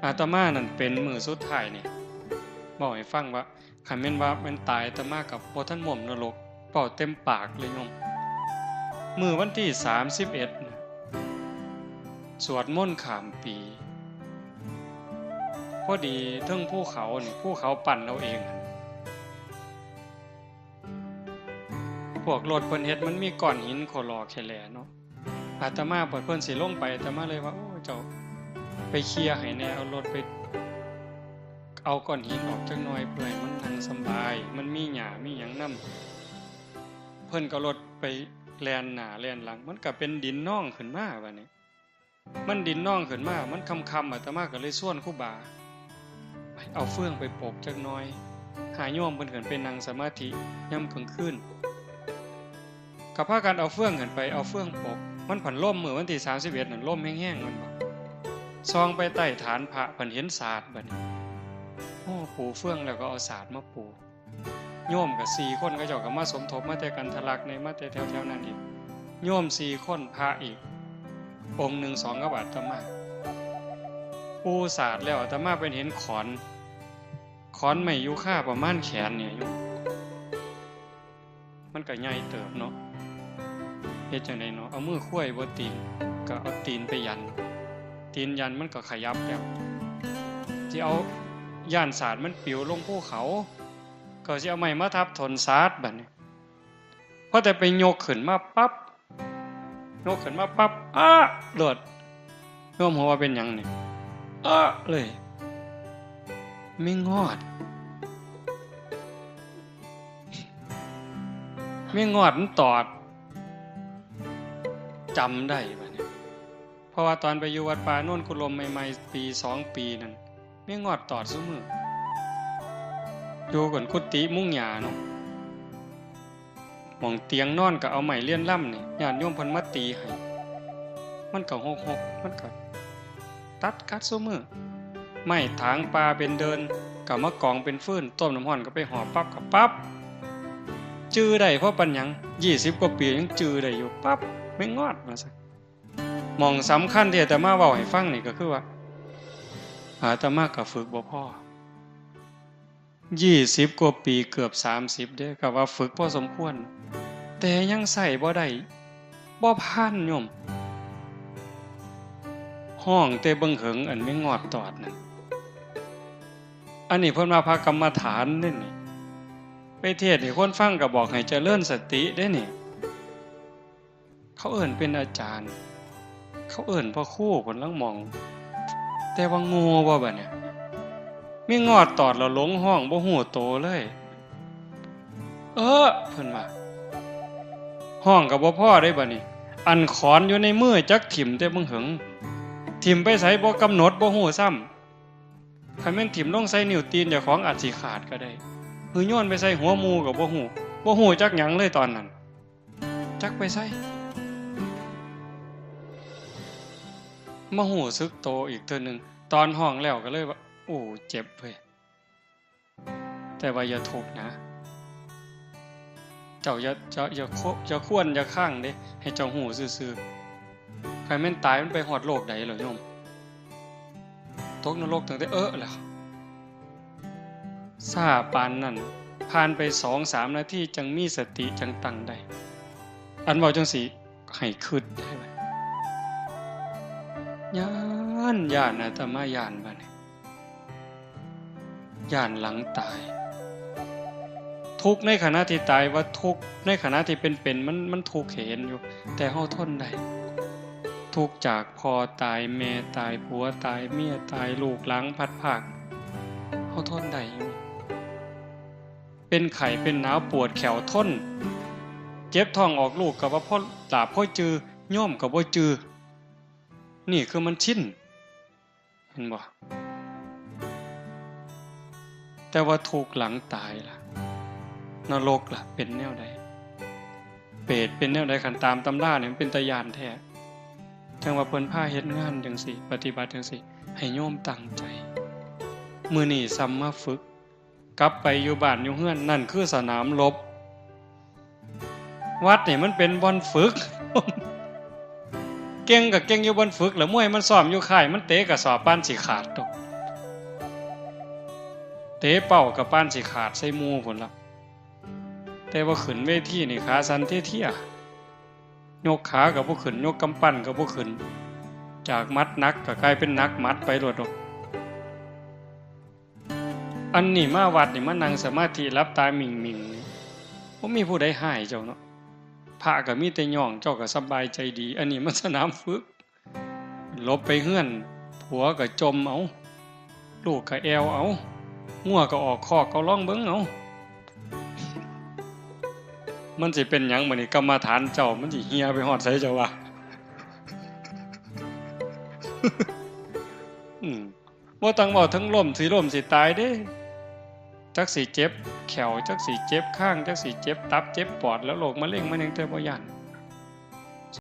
อาตมานั่นเป็นมื้อสุดท้ายนี่ เว้าให้ฟังว่า คันแม่นว่าแม่นตายอาตมาก็บ่ทันม่วมนรก เว้าเต็มปากเลยโยม มื้อวันที่สามสิบเอ็ดน่ะ สวดมนต์ข้ามปี พอดีเทิงภูเขานี่ ภูเขาปั้นเอาเอง พวกรถเพิ่นเฮ็ดมันมีก้อนหินโคลอแคแลเนาะ อาตมาเพิ่น เพิ่นสิลงไป อาตมาเลยว่า "โอ้ เจ้าไปเคลียร์ให้แหน่ เอารถไป เอาก้อนหินออกจักหน่อย เพื่อให้มันนั่งสำบาย มันมีหญ้ามีหยังนำ" เพิ่นก็เอารถไปแล่นหน้าแล่นหลัง มันก็เป็นดินนองขึ้นมาบัดนี้ มันดินนองขึ้นมา มันค่ำๆ อาตมาก็เลยชวนครูบา "เอาเฟืองไปปกจักหน่อย" หาโยมเพิ่นขึ้นไปนั่งสมาธิยามกลางคืน ก็พากันเอาเฟืองขึ้นไป เอาเฟืองปก มันผันลม มื้อวันที่สามสิบเอ็ดนั่นลมแฮงๆ แม่นบ่ ส่องไปใต้ฐานพระ ผันเห็นสาดบัดนี้ โอ้ ปูเฟืองแล้วก็เอาสาดมาปู โยมก็สี่คน เขาเจ้าก็มาสมทบ มาแต่กันทะลักแหน่ มาแต่แถวๆ นั้นอีก โยมสี่คน พระอีกองค์หนึ่ง สอง กับอาตมา ปูสาดแล้ว อาตมาไปเห็นขอน ขอนไม้ยูคาประมาณแขนเนี่ยโยม มันก็ใหญ่เติบเนาะ เฮ็ดจั่งใดเนาะ เอามือควยบ่ตีน ก็เอาตีนไปยัน ตีนยันมันก็ขยับแล้ว สิเอา ย้านสาดมันปิวลงภูเขา ก็สิเอาไม้มาทับถนสาดบัดนี้ พอแต่ไปยกขึ้นมาปั๊บ ยกขึ้นมาปั๊บ อ้า โลด โยมฮู้ว่าเป็นหยังนี่ อ้า เลย แมงงอด แมงงอดมันตอด จำได้บัดนี้ เพราะว่าตอนไปอยู่วัดป่าโนนกุลมใหม่ๆ ปีสองปีนั่น แมงงอดตอดซุมื้อ อยู่กันกุฏิมุงหญ้าเนาะ หม่องเตียงนอนก็เอาไม้เลียนลำนี่ ญาติโยมเพิ่นมาตีให้ มันก็หกๆ มันก็ตัดกัดซุมื้อ ไม้ถางป่าเป็นเดิน ก็มากองเป็นฟืน ต้มน้ำร้อนก็ไปห่อปั๊บ ก็ปั๊บ จื่อได้เพราะปัญญัง ยี่สิบกว่าปียังจื่อได้อยู่ ปั๊บ แมงงอด ว่าซั่น หม่องสำคัญที่อาตมาเว้าให้ฟังนี่ก็คือว่า อาตมาก็ฝึกบ่พอ ยี่สิบกว่าปี เกือบสามสิบเด้ ก็ว่าฝึกพอสมควร แต่ยังใช้บ่ได้ บ่ผ่านโยม ฮ้องแต่เบิ่งเหิง อันแมงงอดตอดนั่น อันนี้เพิ่นว่าพระกรรมฐานเด้นี่ ไปเทศน์ให้คนฟังก็บอกให้เจริญสติเด้นี่ เขาเอิ้นเป็นอาจารย์ เขาเอิ้นพระครู เพิ่นลางหม่อง แต่ว่าโง่บ่บัดเนี่ย แมงงอดตอดแล้วหลงฮ้องบ่ฮู้โตเลย เออ เพิ่นว่า ฮ้องก็บ่พอเด้บัดนี้ อันขอนอยู่ในมือจักถิ่มแต่เบิ่งเหิง ถิ่มไปไสบ่กำหนด บ่ฮู้ซ้ำ คันแม่นถิ่มลงใส่นิ้วตีนเจ้าของอาจสิขาดก็ได้ หรือโยนไปใส่หัวหมู่ก็บ่ฮู้ บ่ฮู้จักหยังเลยตอนนั้น จักไปไส มาฮู้สึกโตอีกเทื่อหนึ่ง ตอนฮ้องแล้วก็เลยว่า โอ้ เจ็บเว้ย แต่ว่าอย่าทุกข์นะ เจ้าอย่า อย่า อย่าโค- อย่าควร อย่าค้างเด้ ให้เจ้าฮู้ซื่อๆ คันแม่นตายมันไปฮอดโลกใดเหรอโยม ตกนรกตั้งแต่เอิ้นแล้ว ซ่าปานนั้น ผ่านไปสองสามนาทีจังมีสติจังตั้งได้ อันเว้าจังซี้ ให้คิดได้บัด ย้าน ย้าน อาตมาย้านบัดนี้ ย้านหลังตาย ทุกข์ในขณะที่ตายว่าทุกข์ ในขณะที่เป็นๆ มัน มันทุกข์เห็นอยู่ แต่เฮาทนได้ ทุกข์จากพ่อตาย แม่ตาย ผัวตาย เมียตาย ลูกหลานพลัดพราก เฮาทนได้อยู่ เป็นไข้เป็นหนาวปวดแข้วทน เจ็บท้องออกลูกก็ว่าพอหลาบพอจือ โยมก็บ่จือ นี่คือมันชิน เห็นบ่ แต่ว่าทุกข์หลังตายล่ะ นรกล่ะเป็นแนวใด เปรตเป็นแนวใด คันตามตำราเนี่ยมันเป็นตาย้านแท้ จั่งว่าเพิ่นพาเฮ็ดงานจั่งซี้ ปฏิบัติจั่งซี้ ให้โยมตั้งใจ มื้อนี้ซ้ำมาฝึก กลับไปอยู่บ้านอยู่เฮือน นั่นคือสนามรบ วัดนี่มันเป็นบ่อนฝึก เก่งก็เก่งอยู่บ่อนฝึก แล้วมวยมันซ้อมอยู่ค่าย มันเตะกระสอบปานสิขาดตก เตะเป้าก็ปานสิขาดใส่หมู่พุ้นละ แต่ว่าขึ้นเวทีนี่ขาสั่นเทียๆ ยกขาก็บ่ขึ้น ยกกำปั้นก็บ่ขึ้น จากหมัดหนักก็กลายเป็นหนักหมัดไปโลดดอก อันนี้มาวัดนี่มานั่งสมาธิหลับตาหมิ่งๆ นี่ บ่มีผู้ใดฮ้ายเจ้าเนาะ พระก็มีแต่ย่อง เจ้าก็สบายใจดี อันนี้มันสนามฝึก หลบไปเฮือน ผัวก็จ่มเอา ลูกก็แอ่วเอา งัวก็ออกคอก เอาลองเบิ่งเอา มันสิเป็นหยังบัดนี้ กรรมฐานเจ้ามันสิเหี่ยไปฮอดไสเจ้าว่า อืม บ่ต้องเว้าถึงล้มสิล้มสิตายเด้ จักสิเจ็บแข้ว จักสิเจ็บคาง จักสิเจ็บตับเจ็บปอด แล้วโรคมะเร็งมะเร็งเธอบ่ย่าน